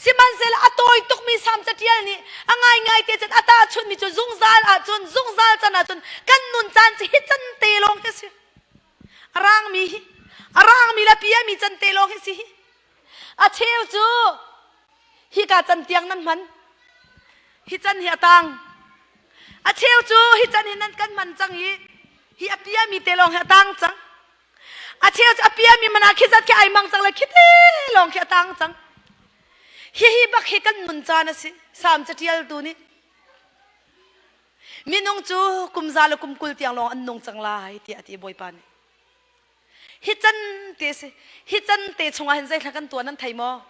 Sihmanhsehlaw a tawi tukmi Salm caṭial nih a ngaingai te cun a tahchunhmi cu zungzal ahcun zungzal can ahcun kan nun caan cu hi can te lawng hi a si. A rangmi hi a rangmi le piami can te lawng hi si hi. A cheu cu hika can tiang nan hman. Hi can hi a tang. A cheu cu hi can hi nan kan hman cang i hi a piami te lawng hi a tang cang. A cheu cu a piami man ah khi zat khi ai mang cang le khi te lawng khi a tang cang. Hihi bak hi kan nun caan a si. Salm caṭialtu nih minung cu kum za le kum 20 tiang lawng an nung cang lai tiah a ti Bawipa nih. Hi can te si. Hi can te chungah hin zeithla kan tuah nan thei maw?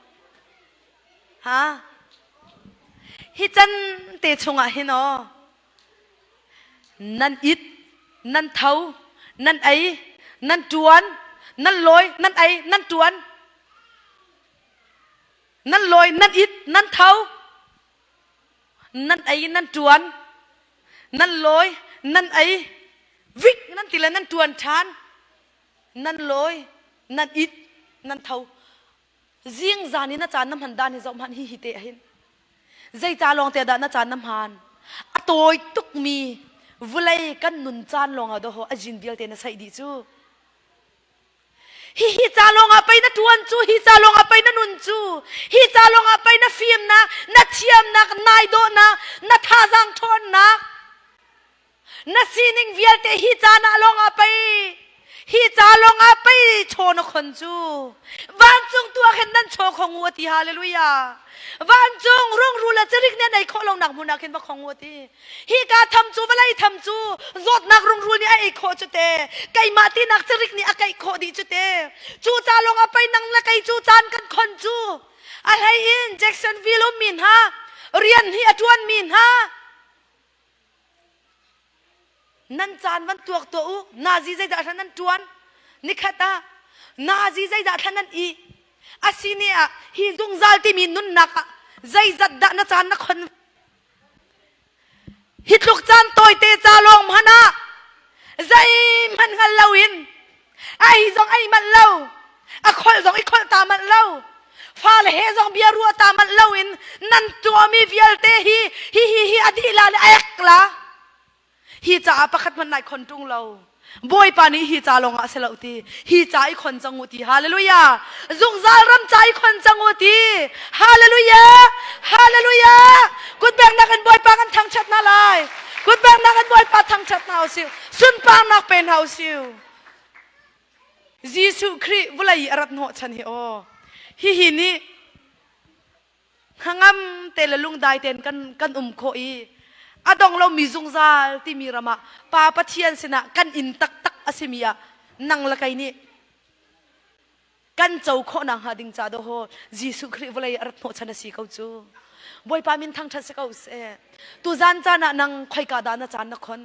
Ha? Hi can te chungah hin aw Nan it, nan tho, nan ei, nan ṭuan, nan lawi, nan ei, nan ṭuan. Nan lawi, nan it, nan tho, nan ei, nan ṭuan, nan lawi, nan ei, vik nan ti le nan ṭuan ṭhan, nan lawi, nan it, nan tho. Zingzan i na caan na hman dan hi zoh hmanh hi hi te ahhin. Zei ca lawng te dah na caan na hman? A tawi tukmi vulei kan nun caan lawng ah dawh a jin vialte na saih dih cu. Hi hi ca lawng ah pei na tuan cu, hi ca lawng ah pei na nun cu, hi ca lawng ah pei na fimnak, na thiamnak, nai dawhnak, na thazaang ṭhawnnak, Na sining vialte hi caan ah lawng ah pei. Hi ca lawng ah pei chaw na khon cu. Vancung tu ah khin nan chaw khong u ti hallelujah. Vancung rungrul le cirik nih an ei khawh lonak hmun ah khin va khong u ti. Hi ka tham cu vawlei tham cu zawtnak rungrul nih a ei khawh cu te. Keimah tinak cirik nih a keih khawh dih cu te. Cu ca lawng ah pei nang le kei cu caan kan khon cu. A hlei in Jacksonville ummi hna rian hi a ṭuanmi hna Nan caan van tuak tuah u. Nazi zeidah thlan nan ṭuan? Nikhat ah nazi zeidah thlan nan i? Asini ah hi zungzal timi nunnak ah zeizat dah na caan na khon? Hi tluk caan tawite ca lawng hmanh ah zeihmanh hngal loin ai zong ai manh lo a kholh zong i kholh ta manh lo fale he zong bia ruah ta manh lo in nan tuahmi vialte hi hi hi hi a dih la le a ek la hi caah pakhat hmanh nai khon ṭung lo Bawipa nih hi ca lawng ah si lo ti hi ca i khon cang u ti hallelujah zungzal ram ca i khon cang u ti hallelujah hallelujah kutbengnak in Bawipa kan thangṭhat hna lai kutbengnak in Bawipa thangṭhat hna usih sunparnak pe hna usih Jesuh Khrih vawlei i a rat hnawhchan hi aw hihi nih hnangam te le lungdai tein kan kan um khawh i a dong lomi zungzal timi ram ah Pa Pathian sinah kan inn taktak a simi ah nang le kei nih kan co khawh nakhnga ding ca dawh Jesuh Khrih vawlei a rat hnawhchan a si ko cu. Bawipa min thangṭhat si ko seh. Tuzan caan ah nang khoika dah na caan na khon?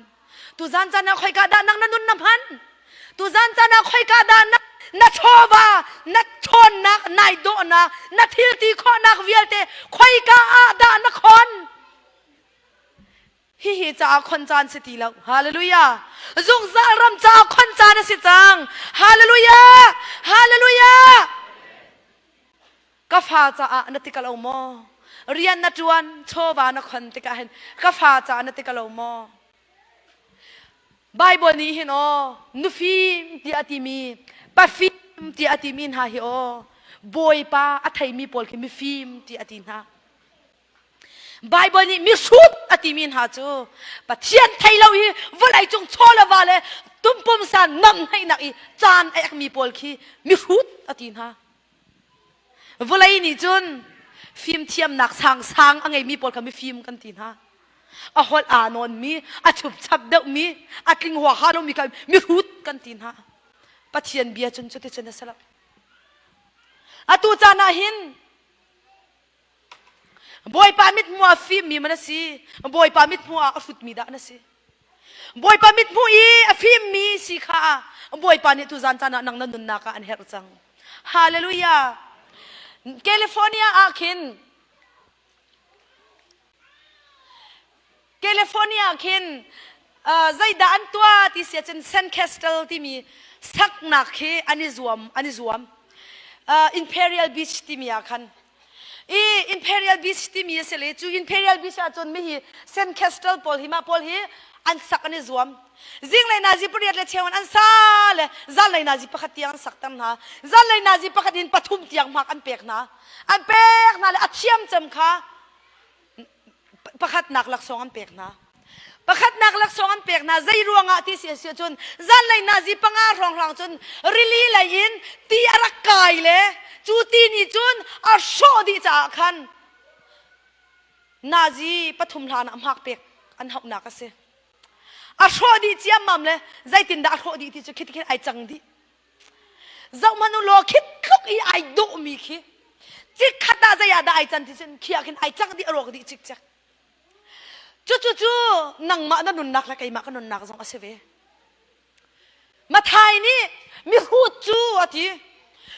Tuzan caan ah khoika dah nang na nun na hman? Tuzan caan ah khoika dah na na chawva, na ṭhawnnak, nai dawhnak, na thil ti khawhnak vialte khoika ah dah na khon? Hihi caah khon caan si ti lo. Hallelujah. Zungzal ram caah khon caan a si cang. Hallelujah. Hallelujah. Ka fa caah na ti ka lo maw? Rian na ṭuan, chawva na khon tikah hin ka fa caah na ti ka lo maw? Bible nih hin aw nufim tiah a timi pafim tiah a timi hna hi aw Bawipa a theimi pawl khi mifim tiah a ti hna. Baibal nih mihrut a timi hna cu Pathian thei lo i vawlei cung chaw le va le tumpumsa namhneihnak i caan a ekmi pawl khi mihrut a ti hna. Vawlei nih cun fimthiamnak sangsang a ngeimi pawl kha mifim kan ti hna. A holh aa nawnmi, a chupchap deuhmi, a tling huaha lomi kha mihrut kan ti hna. Pathian bia cun cuticun a si lo. Atu caan ah hin Bawipa mithmuh ah fimmi man a si. Bawipa mithmuh ah a hrutmi dah na si. Bawipa mithmuh i a fimmi si kha Bawipa nih tuzan caan ah nang na nunnak ah an herh cang. Hallelujah. California ah khin California khin uh, zeidah an tuah ti si ahcun Sandcastle timi saknak khi an i zuam an i zuam. Uh, Imperial Beach timi ah khan i Imperial Beach timi a si le cu Imperial Beach ahcun mi hi Sandcastle pawl hi mah pawl hi an sak an i zuam. Zinglei nazi pariat le cheu in an sa le zanlei nazi pakhat tiang an sak ter hna. Zanlei nazi pakhat in pathum tiang hmak an pek hna. An pek hna le a thiam cem kha pakhatnak laksawng an pek hna. Pakhatnak laksawng an pek hna zei ruangah ti si a si ahcun zanlei nazi panga hrawnghrang cun rili lei in ti a rak kai le cu ti nih cun a hrawh dih caah khan nazi pathum hlan ah hmak pek an hauhnak a si. A hrawh dih ciammam le zeitindah a hrawh dih ti cu khi khin ai cang dih. Zohhmanh u law khi tluk i ai dawhmi khi chikkhat ah zei ah dah ai can ti cun khi ah khin ai cang dih a rawk dih cikcek. Cucu cu nangmah na nunnak le keimah ka nunnak zong a si ve. Mathai nih mihrut cu a ti.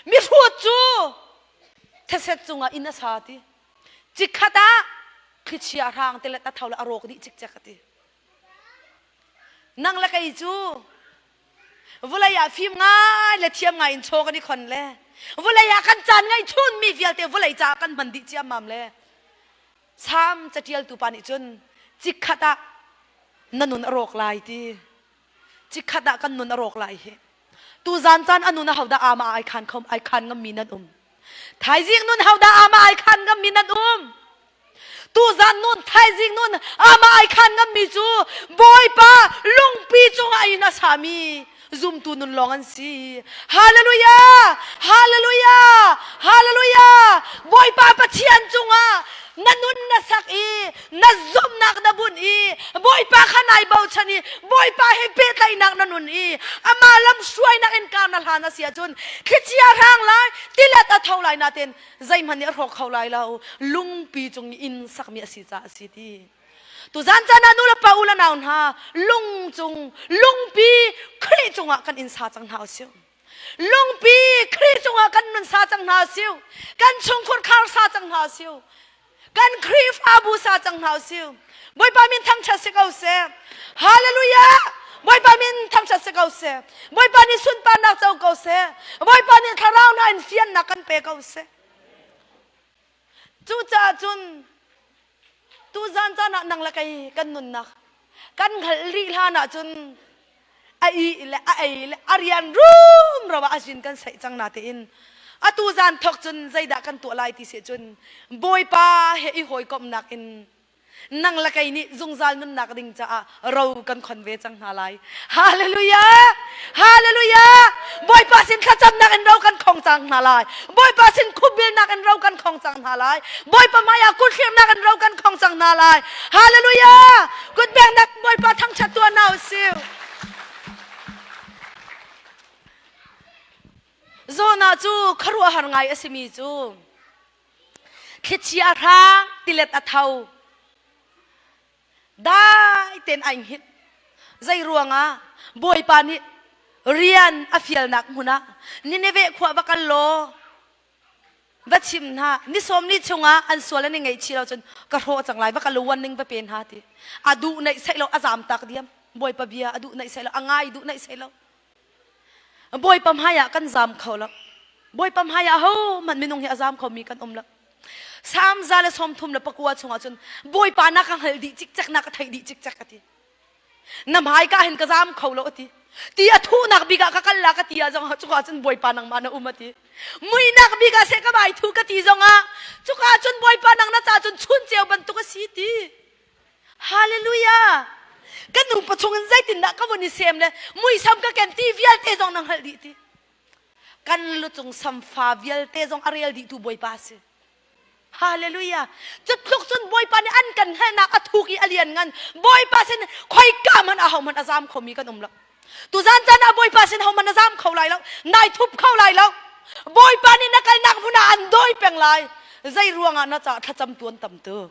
Mihrut cu theset cungah inn a sa ti. Chikkhat ah thlichia hrang te le a tho le a rawk dih cikcek a ti. Nang le kei cu Vawlei ah fim ngai le thiam ngai in chaw kan i khon le vawlei ah kan caan ngaih chunmi vialte vawlei caah kan hman dih ciammam le Salm catialtu pa nih cun chikkhat ah na nun a rawk lai ti chikkhat ah kan nun a rawk lai hi tuzan caan a nun a hodah ama ai khan khom ai khan ngammi nan um thaizing nun hodah ama ai khan ngammi nan um Tuzan nun thaizing nun amah ai khan ngammi cu Bawipa lungpi cungah in a sami. Zumtu nun lawng an si. Hallelujah! Hallelujah! Hallelujah! Bawipa Pathian cungah na nun na sak i na zumhnak na bunh i Bawipa kha nai bochan i Bawipa he pehtlaihnak na nun i amah lam hruainak in kar na hlan a si ahcun thlichia hrang lai tilet a tho lai nain zeihmanh nih a hrawk kho lai lo lungpi cung i inn sakmi a si caah a si ti tuzan caan ah nu le pa u le nau hna lung cung lungpi Khrih cungah kan inn sa cang hna usih lungpi Khrih cungah kan nun sa cang hna usih kan chungkhur khar sa cang hna usih kan Khrihfabu sa cang hna usih Bawipa min thangṭhat si ko seh Hallelujah Bawipa min thangṭhat si ko seh Bawipa nih sunparnak co ko seh Bawipa nih thlarau hna in fiannak kan pe ko seh Cucaah cun tuzan caan ah nang le kei kan nunnak kan hngalh rih hlan ah cun a ih le a ei le a rian rumro ah a zin kan saih cang na tiin atu zan thok cun zeidah kan tuah lai ti si cun Bawipa he i hawikomhnak in nang le kei nih zungzal nunnak ding caah ro kan khon ve cang hna lai. Hallelujah! Hallelujah! Bawipa sin thlacamnak in ro kan khong cang hna lai. Bawipa sin khupbilnak in ro kan khong cang hna lai. Bawipa hmaiah kutthlirnak in ro kan khong cang hna lai. Hallelujah! Kutbengnak Bawipa thangṭhat tuah hna usih. Jonah cu khuaruahhar ngai a simi cu Thlichia a hrang, tilet a tho. Dai tein ai hngilh. Zei ruangah Bawipa nih rian a fialnak hmun ah Nineveh khua va kal law va chim hna ni sawm ni chungah an sual an i ngaihchih lo cun ka hrawh cang lai va kal wan ning va pe hna ti a duh naih saih lo a zam tak diam Bawipa bia a duh naih saih lo a ngai duh naih saih lo Bawipa hmaiah kan zam kho lo. Bawipa hmaiah ahohmanh minung hi a zam khomi kan um lo. Salm 139 chungah cun Bawipa na ka hngalh dih cikcek na ka theih dih cikcek a ti. Na hmaika hin ka zam kho lo a ti. Ti a thuhnak bik ah ka kal la ka ti ah zong cuka cun Bawipa nangmah na um a ti. Muihnak bik ah seh ka vai thu ka ti zongah cuka cun Bawipa nang na ca cun chun ceu bantuk a si ti. Hallelujah! Kan nupa chungin zeitindah ka vun i sem le muisam ka ken ti vialte zong na hngalh dih ti. Kan lucung samfa vialte zong a rel dihtu Bawipa a si. Hallelujah! Cutluk cun Bawipa nih an kan hngalhnak a thuk i a lian ngan. Bawipa sin khoika hmanh aho hmanh a zam khomi kan um lo. Tuzan caan ah Bawipa sin ho hmanh na zam kho lai lo. Nai thup kho lai lo. Bawipa nih na kalnak hmun ah an dawi peng lai. Zei ruangah na ca thlacam tuan tam tuk.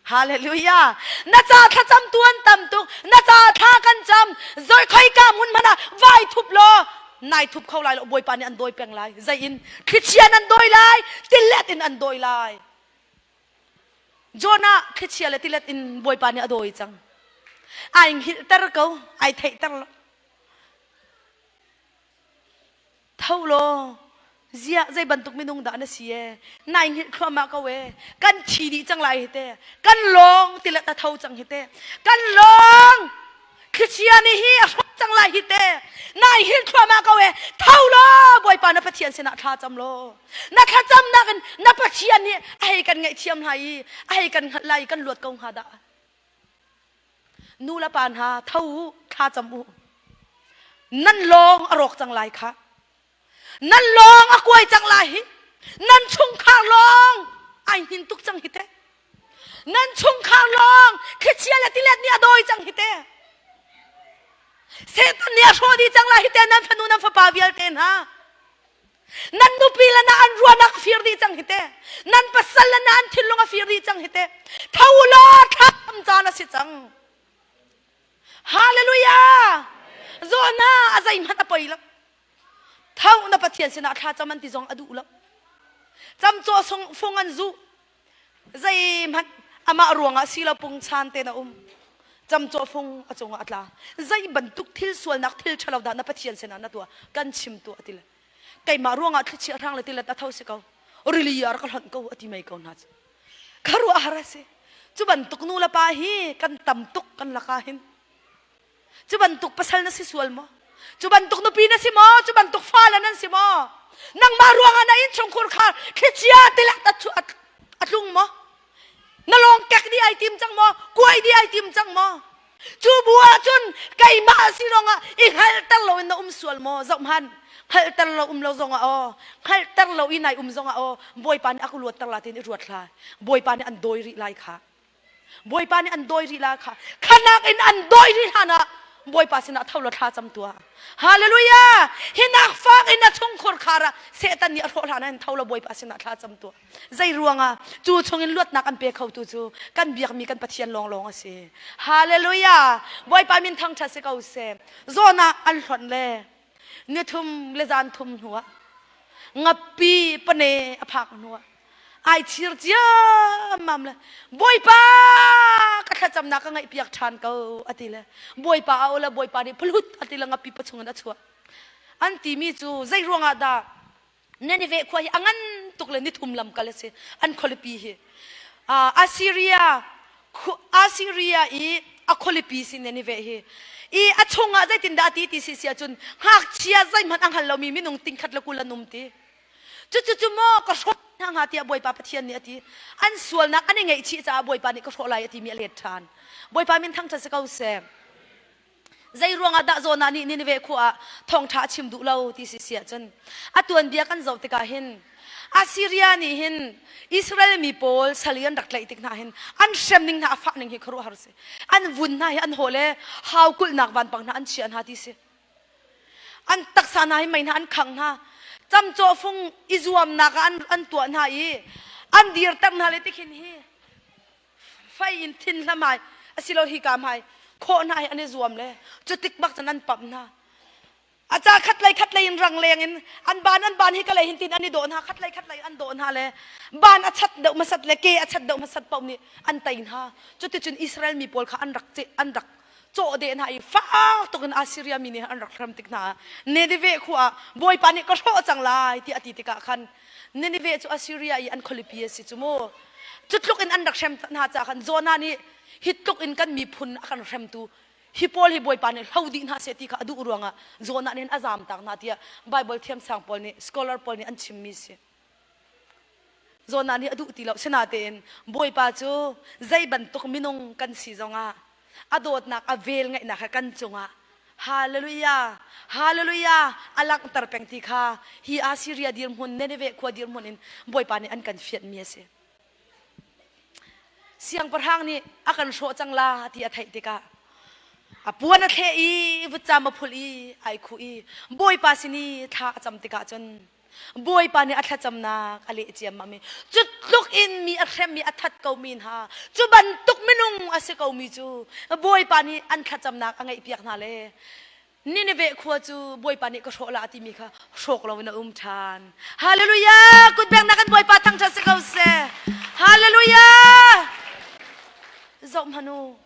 Hallelujah. Na ca thlacam tuan tam tuk. Na ca thla kan cam. Zoi khoika hmun hmanh ah vai thup law nai thup kho lai lo Bawipa nih an dawi peng lai. Zei in thlichia nan dawi lai, tilet in an dawi lai. Jonah thlichia le tilet in Bawipa nih a dawi cang. Ai hngilhter ko, ai theihter lo. Tho law, ziah zei bantuk minung dah na si ee? Nai hngilh thluahmah ko ee. Kan thi dih cang lai hi te. Kan lawng tilet a tho cang hi te. Kan lawng thlichia nih hi a hrawk cang lai hi te. Nai hngilh thluahmah ko ee. Tho law, Bawipa na Pathian sinah thla cam law. Na thlacamnak in na Pathian nih a hei kan ngaihthiam lai i a hei kan hngalh lai i kan luat ko hnga dah. Nu le pa hna tho u, thla cam u. Nan lawng a rawk cang lai kha. Nan lawng a kuai cang lai hi. Nan chungkhar lawng ai hnin tuk cang hi te. Nan chungkhar lawng thlichia le tilet nih a dawi cang hi te. Satan nih a hrawh dih cang lai hi te nan fanu nan fapa vialte hna. Nan nupi le na an ruahnak a fir dih cang hi te. Nan pasal le na an thinlung a fir dih cang hi te. Tho law thlam caan a si cang. Hallelujah! Zawna a zeihmanh a poi lo. Tho na Pathian sinah thla cam an ti zong a duh lo. Camcaw sung fung an zuh. Zeihmanh amah ruangah si lo pungchan te na um. Camcaw fung a cungah a tla. Zei bantuk thil sualnak thil ṭhalo dah na Pathian sinah na tuah? Kan chim tuah ti le. Keimah ruangah thlichia hrang le tilet a tho si ko. Rili ah rak ka hlonh ko a ti mei ko hna cu. Khuaruahhar a si. Cu bantuk nu le pa hi kan tam tuk kan lakah hin. Cu bantuk pasal na si sual maw? Cu bantuk nupi na si maw? Cu bantuk fale nan si maw? Nangmah ruangah na innchungkhur kha thlichia tilet a tlung maw? Na lawng kek dih ai tim cang maw? Kuai dih ai tim cang maw? Cu bu ahcun keimah si ruangah i hngalhter loin na um sual maw? Zoh hmanh. Hngalhter lo um lo zongah aw, hngalhter lo i nai um zongah aw, Bawipa nih a ka luatter la tiin i ruat hlah. Bawipa nih an dawi rih lai kha. Bawipa nih an dawi rih la kha. Khanak in an dawi rih hlan ah Bawipa sinah tho law thla cam tuah. Hallelujah! Hinak fak in a chungkhur khar ah Satan nih a hrawh hlan ah hin tho law Bawipa sinah thla cam tuah. Zei ruangah cu chungin luatnak an pe khotu cu kan biakmi kan Pathian lawnglawng a si. Hallelujah! Bawipa min thangṭhat si ko seh. Zawn ah an hlonh le nithum le zan thum hnuah ngapi pane a phak hnuah ai chir ciammam le Bawipa ka thlacamnak ka ngaihpiak ṭhan ko a ti le Bawipa a aw le Bawipa nih phulut a ti le ngapi pachung in a chuah. An timi cu zei ruangah dah Nineveh khua hi a ngan tuk le nithum lam kal a si an khualipi hi Assyria Assyria i a khualipi si Nineveh hi i a chungah zeitindah a ti ti si si ahcun ngakchia zeihmanh a hngal lomi minung tingkhat le 20 an um ti cucu cu maw ka hrawh hna hnga tiah Bawipa Pathian nih a ti an sualnak an i ngaihchih caah Bawipa nih ka hrawh lai a timi a let ṭhan Bawipa min thangṭhat si ko seh Zei ruangah dah Jonah nih Nineveh khua ah thawngṭha a chim duh lo ti si si ahcun a tuanbia kan zoh tikah hin Assyria nih hin Israel mi pawl sal i an rak tlaih tik hna hin an hrem ning hna a fah ning hi khuaruahhar si. An vun hna hi an haw le hau kulhnak vanpang hna an chiah hna ti si. An taksa hna hi mei hna an khangh hna. Camcawh fung i zuamnak ah an, an tuah hna i an dirter hna le tikhin hi fei in thin hla hmai asilo hi ka hmai khawh hna hi an i zuam le cu tik bak cun an pamh hna a ca khat lei khat lei in rang leng in an ban an ban hi ka lei hin tin an i dawh hna khat lei khat lei an dawh hna le ban a chat deuh hmasat le ke a chat deuh hmasat paoh nih an tei hna cuticun Israel mi pawl kha an rak an rak cawh deh hna i fak tuk in Assyria mi nih an rak hram tik hna Nineveh khua ah Bawipa nih ka hrawh cang lai ti a ti tikah khan Nineveh cu Assyria i an khualipi a si cu mu. Cu tluk in an rak hrem hna caah khan Jonah nih hi tluk in kan miphun a kan hremtu hi pawl hi Bawipa nih hlo dih hna seh ti kha a duh ruangah Jonah nih a zaam tak hna tiah Bible thiamsang pawl nih scholar pawl nih an chimmi si. Jonah nih a duh ti lo. Sinatein Bawipa cu zei bantuk minung kan si zongah a dawtnak a vel ngeihnak he kan cungah Hallelujah Hallelujah a langhter peng ti kha hi Assyria dirhmun Nineveh khua dirhmun in Bawipa nih an kan fianhmi a si. Siangpahrang nih a kan hrawh cang la ti a theih tikah a puan a thleh i vutcam a phul i ai khuh i Bawipa sin i thla a cam tikah cun Bawipa nih a thlacamnak a leh ciammam i cu tluk in mi a hrem i a that komi hna cu bantuk minung a si komi cu Bawipa nih an thlacamnak a ngaihpiak hna le Nineveh khua cu Bawipa nih ka hrawh la timi kha hrawk loin a um ṭhan. Hallelujah! Kutbengnak kan Bawipa thangṭhat si ko seh. Hallelujah! Zoh hmanh u.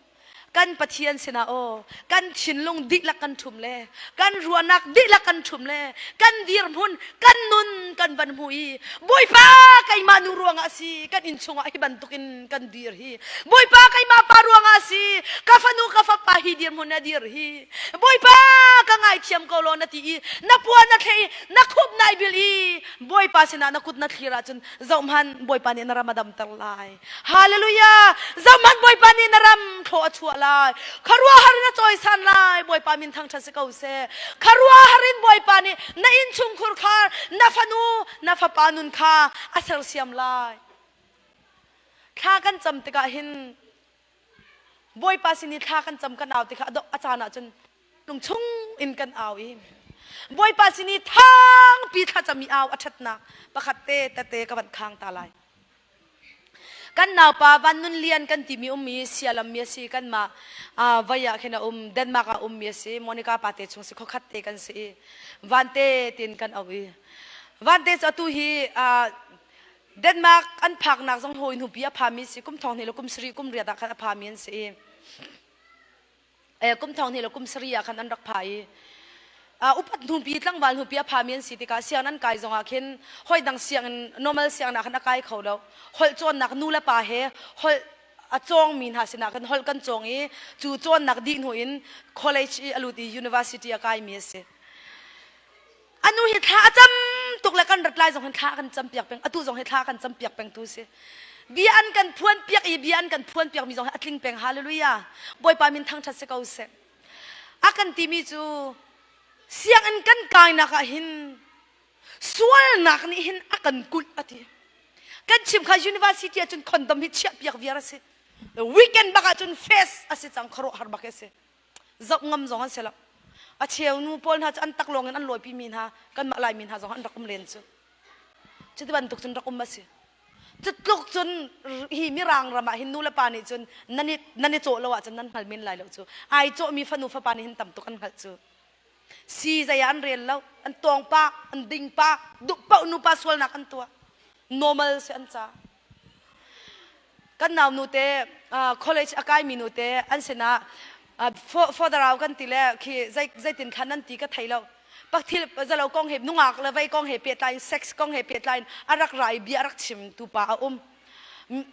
Kan Pathian sinah aw kan thinlung dihlak kan ṭhum le kan ruahnak dihlak kan ṭhum le kan dirhmun kan nun kan van hmu i Bawipa keimah nu ruangah a si kan inn chungah hi bantukin kan dir hi Bawipa keimah pa ruangah a si ka fanu ka fapa hi dirhmun na dir hi Bawipa ka ngaithiam ko law na ti i na puan na thleh i na khup nai bil i Bawipa sinah na kut na thlir ahcun zohhmanh Bawipa nih na ram a damter lai Hallelujah! Zohhmanh Bawipa nih na ram thlaw a chuah lai. Khuaruahhar in a cawisan lai. Bawipa min thangṭhat si ko seh. Khuaruahhar in Bawipa nih na innchungkhur kha na fanu, na fapa nun kha a sersiam lai. Thla kan cam tikah hin Bawipa sin i thla kan cam kan au tikah a caan ahcun lungchung in kan au i Bawipa sin i thangpi thlacam i au a ṭhatnak pakhat te tete ka van khang ta lai. Kan naupa Van Nun Lian kan timi ummi Sialam mi a si kanmah vai ah khin a um Denmark ah ummi a si Monica pate chung si khuakhat te kan si i Vante tin kan auh i Vante cu atu hi Denmark an phaknak zong hawi hnupi a phami si kum thong hnih le kum sarih kum riat ah khan a phami an si i kum thong hnih le kum sarih ah khan an rak pha i upat hnupi tlangval hnupi a phami an si tikah sianginn an kai zongah khin hoi dang sianginn normal sianginn ah khan a kai kho lo holh cawnnak nu le pa he holh a cawngmi hna sinah khan holh kan cawng i cu cawnnak dih hnu in college i a lut i university a kaimi a si anu hi thla a cam tuk le kan rat lai zong hin thla a kan cam piak peng atu zong hi thla a kan cam piak peng tu si. Bia an kan phuan piak i bia an kan phuan piak mi zong hi a tling peng. Hallelujah. Bawipa min thangṭhat si ko seh. A kan timi cu sianginn kan kainak ah hin sualnak nih hin a kan kulh a ti. Kan chim kha university ah cun condom hi chiah piak viar a si. Weekend bak ah cun face a si cang khuaruahhar bak a si. Zoh ngam zong an si lo. A cheu nu pawl hna cu an taklawng in an lawipi mi hna kanmah Laimi hna zong an rak um len cu. Cuti bantuk cun rak um a si. Cu tluk cun hi Mirang ram ah hin nu le pa nih cun nan i nan i cawh lo ahcun nan hngal men lai lo cu. Ai cawhmi fanu fapa nih hin tam tuk an hngalh cu. Si zei ah an rel lo, an tawng pah, an ding pah, duh paoh nupa sualnak an tuah. Normal si an ca. Kan nau nu te college a kaimi nu te an sinah further kan ti le khi zeitin khan nan ti ka thei lo. Pak thil zalo kong he nungak le vei kong he pehtlai in sex kong he pehtlai in a rak ra i bia a rak chim tu pa a um.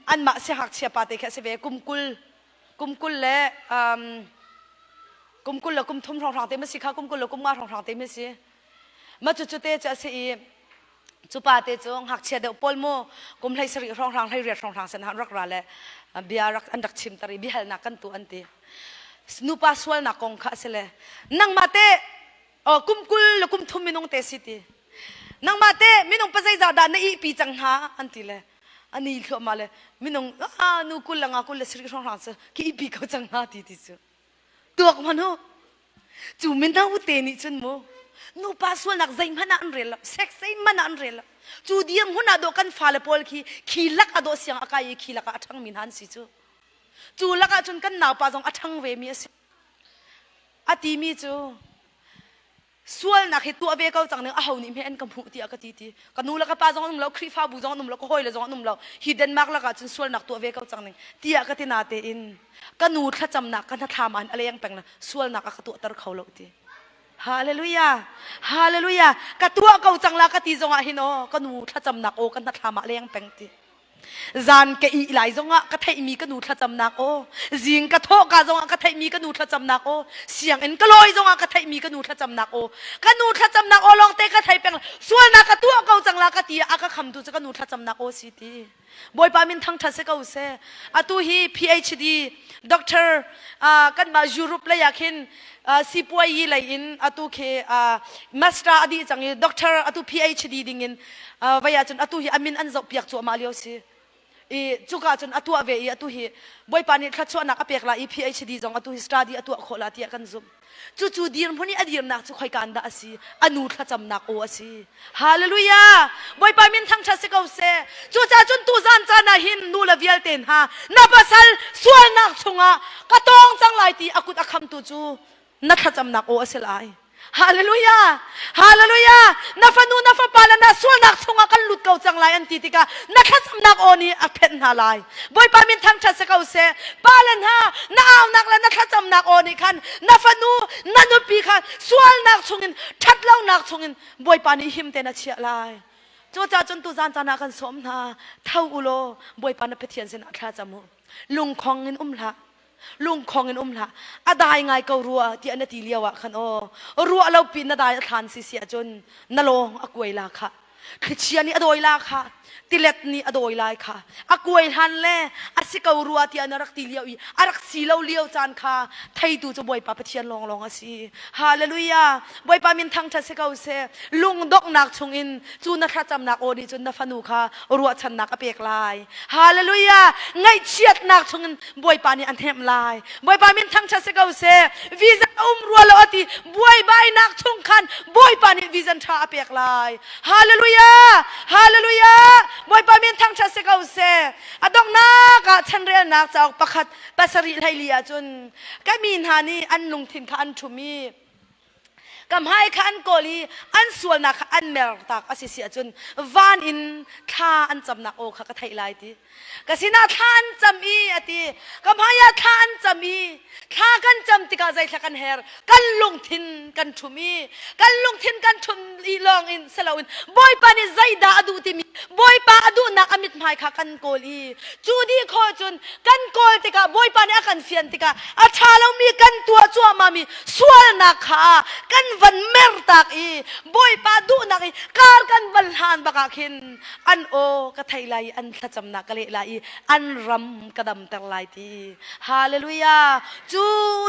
Anmah siangngakchia pa te khi a si ve kum 20 kum 20 le kum 20 le kum thum hrawnghrang te ma si kha kum 20 le kum nga hrawnghrang te ma si. Ma cu cu te cu a si i Cu pa te cu ngakchia deuh pawl mu kum 17 hrawnghrang 18 hrawnghrang sen han rak ra le bia rak an rak chim tar i biahalnak kan tu an ti. Nupa sualnak kong kha a si le nangmah te oh, kum 20 le kum thum minung te si ti. Nangmah te minung pa zeizah dah na ihpi cang hna an ti le ani thluahmah le minung ah nu 20 le nga 20 le sarih hrawnghrang cu ki ihpi ko cang hna ti ti cu. Tuak hmanh u. Cu mino te nih cun mu nupa sualnak zeihmanh ah an rel lo, sex zeihmanh ah an rel lo. Cu dirhmun ah dawh kan fale pawl khi khi lak ah dawh siang a kai i khi lakah a ṭhangmi hna an si cu. Cu lakah cun kan naupa zong a ṭhang vemi a si. A timi cu Sualnak hi tuah ve ko cang ning aho nih hme an ka hmuh tiah ka ti ti. Ka nu le ka pa zong an um lo, Khrihfabu zong an um lo, ka hawile zong an um lo. Hi Denmark lakah cun sualnak tuah ve ko cang ning tiah ka ti natein ka nu thlacamnak ka hnathlam ah hin a leng peng la sualnak a ka tuahter kho lo ti. Hallelujah. Hallelujah. Ka tuah ko cang la ka ti zongah hin aw ka nu thlacamnak aw ka hnathlam ah a leng peng ti. Zan ka ih lai zongah ka theihmi ka nu thlacamnak aw, zing ka thawhka zongah ka theihmi ka nu thlacamnak aw, sianginn ka lawi zongah ka theihmi ka nu thlacamnak aw, ka nu thlacamnak aw lawngte ka thei peng. Sualnak ka tuah ko cang la ka ti a ka khamtu cu ka nu thlacamnak aw si ti. Bawipa min thangṭhat si ko seh. Atu hi PhD doctor uh, kanmah Europe lei ah khin uh, sipuayi lei in atu khi uh, master a dih cang i doctor atu PhD ding in vai ahcun atu hi a min an zohpiak cuahmah lio si i cuka cun a tuah ve i atu hi Bawipa nih thluachuahnak a pek la i PhD zong atu hi study a tuah khawh la tiah kan zumh cucu dirhmun i a dirnak cu khoika dah a si a nu thlacamnak aw a si hallelujah Bawipa min thangṭhat si ko seh cucaah cun tuzan caan ah hin nu le vialte hna na pasal sualnak chungah ka tawng cang lai ti a kut a khamtu cu na thlacamnak aw a si lai Hallelujah! Hallelujah! Na fanu na fapa le na sualnak chungah kan lut ko cang lai an ti tikah na thlacamnak aw nih a phenh hna lai. Bawipa min thangṭhat si ko seh. Pa le hna na aunak le na thlacamnak aw nih khan na fanu na nupi kha sualnak chungin ṭhatlonak chungin Bawipa nih him tein a chiah lai. Cucaah cun tuzan caan ah kan sawm hna. Tho u law Bawipa na Pathian sinah thla cam u. Lungkhong in um hlah. Lungkhong in um hlah. A dai ngai ko rua tiah na ti lio ah khan aw ruah lo pi na dai a thlan si si ahcun na lawng a kuai la kha. Thlichia nih a dawi la kha. Tilet nih a dawi lai kha. A kuai hlan le a si ko rua tiah na rak ti lio i a rak si lo lio caan kha theitu cu Bawipa Pathian lawnglawng a si. Hallelujah. Bawipa min thangṭhat si ko seh. Lungdonghnak chungin cu na thlacamnak aw nih cun na fanu kha ruahchannak a pek lai. Hallelujah. Ngaihchiatnak chungin Bawipa nih a hnemh lai. Bawipa min thangṭhat si ko seh. Vision a um rua lo a ti. Buaibainak chung khan Bawipa nih vision ṭha a pek lai. Hallelujah! Hallelujah! Bawipa min thangṭhat si ko seh. A donghnak ah chanrelnak cauk pakhat pasarih hleili ahcun ka mi hna nih an lungthin kha an ṭhum i ka hmai kha an kawl i an sualnak kha an mertak a si si ahcun van in thla an camnak aw kha ka theih lai ti ka sinah thla an cam i a ti ka hmai ah thla an cam i thla kan cam. tikah zeithla kan her kan lungthin kan ṭhum i kan lungthin kan ṭhum i lawng in si loin Bawipa nih zeidah a duh timi Bawipa a duhnak a mithmai kha kan kawl i cu dih khawh cun kan kawl tikah Bawipa nih a kan fian tikah a ṭha lomi kan tuah cuahmahmi sualnak kha kan van mertak i Bawipa duhnak i kar kan van hlan bak ah khin an aw ka theih lai i an thlacamnak ka leh lai i an ram ka damter lai ti. Hallelujah! Cu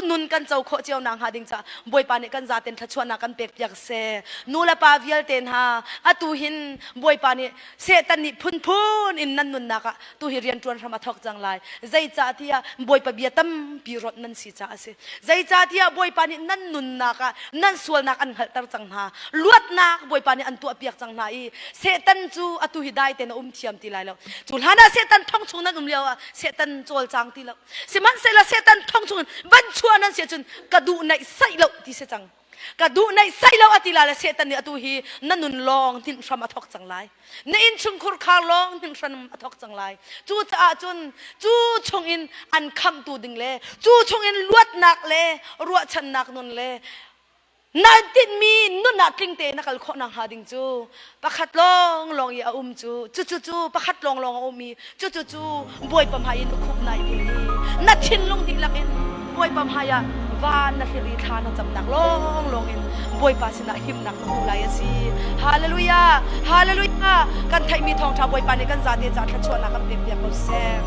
nun kan co khawh cio nak hnga ding caah Bawipa nih kan zaten thluachuahnak kan pek piak seh. Nu le pa vialte hna atu hin Bawipa nih Satan nih phunphun in nan nunnak ah tu hi rian ṭuan hram a thawk cang lai. Zeicahtiah Bawipa bia tampi rawt nan si caah a si. Zeicahtiah Bawipa nih nan nunnak ah nan sualnak an hngalhter cang hna. Luatnak Bawipa nih an tuahpiak cang hna i Satan cu atu hi dai tein a um thiam ti lai lo. Cu hlan ah Satan thong chung nan um lio ah Satan cawlcang ti lo. Sihmanhsehlaw Satan thong chung in van chuah nan si ahcun ka duh naih saih lo ti si cang. Ka duh naih saih lo a ti la le Satan nih atu hi na nun lawng hninh hram a thawk cang lai. Na innchungkhur khar lawng hninh hram a thawk cang lai. Cucaah cun cu chungin an khamhtu ding le cu chungin luatnak le ruahchannak nun le Na tinhmi nun ah tling tein na kal khawh nakhnga ding cu pakhat lawnglawng i a um cu cucu cu pakhat lawnglawng a um i cucu cu Bawipa hmai in na khup nai bil i na thinlung dihlak in Bawipa hmai ah van na hlir i thla na camnak lawnglawng in Bawipa sinah himnak na hmuh lai a si. Hallelujah! Hallelujah! Kan theihmi thawngṭha Bawipa nih kan zate caah thluachuahnak kan pek piak ko seh.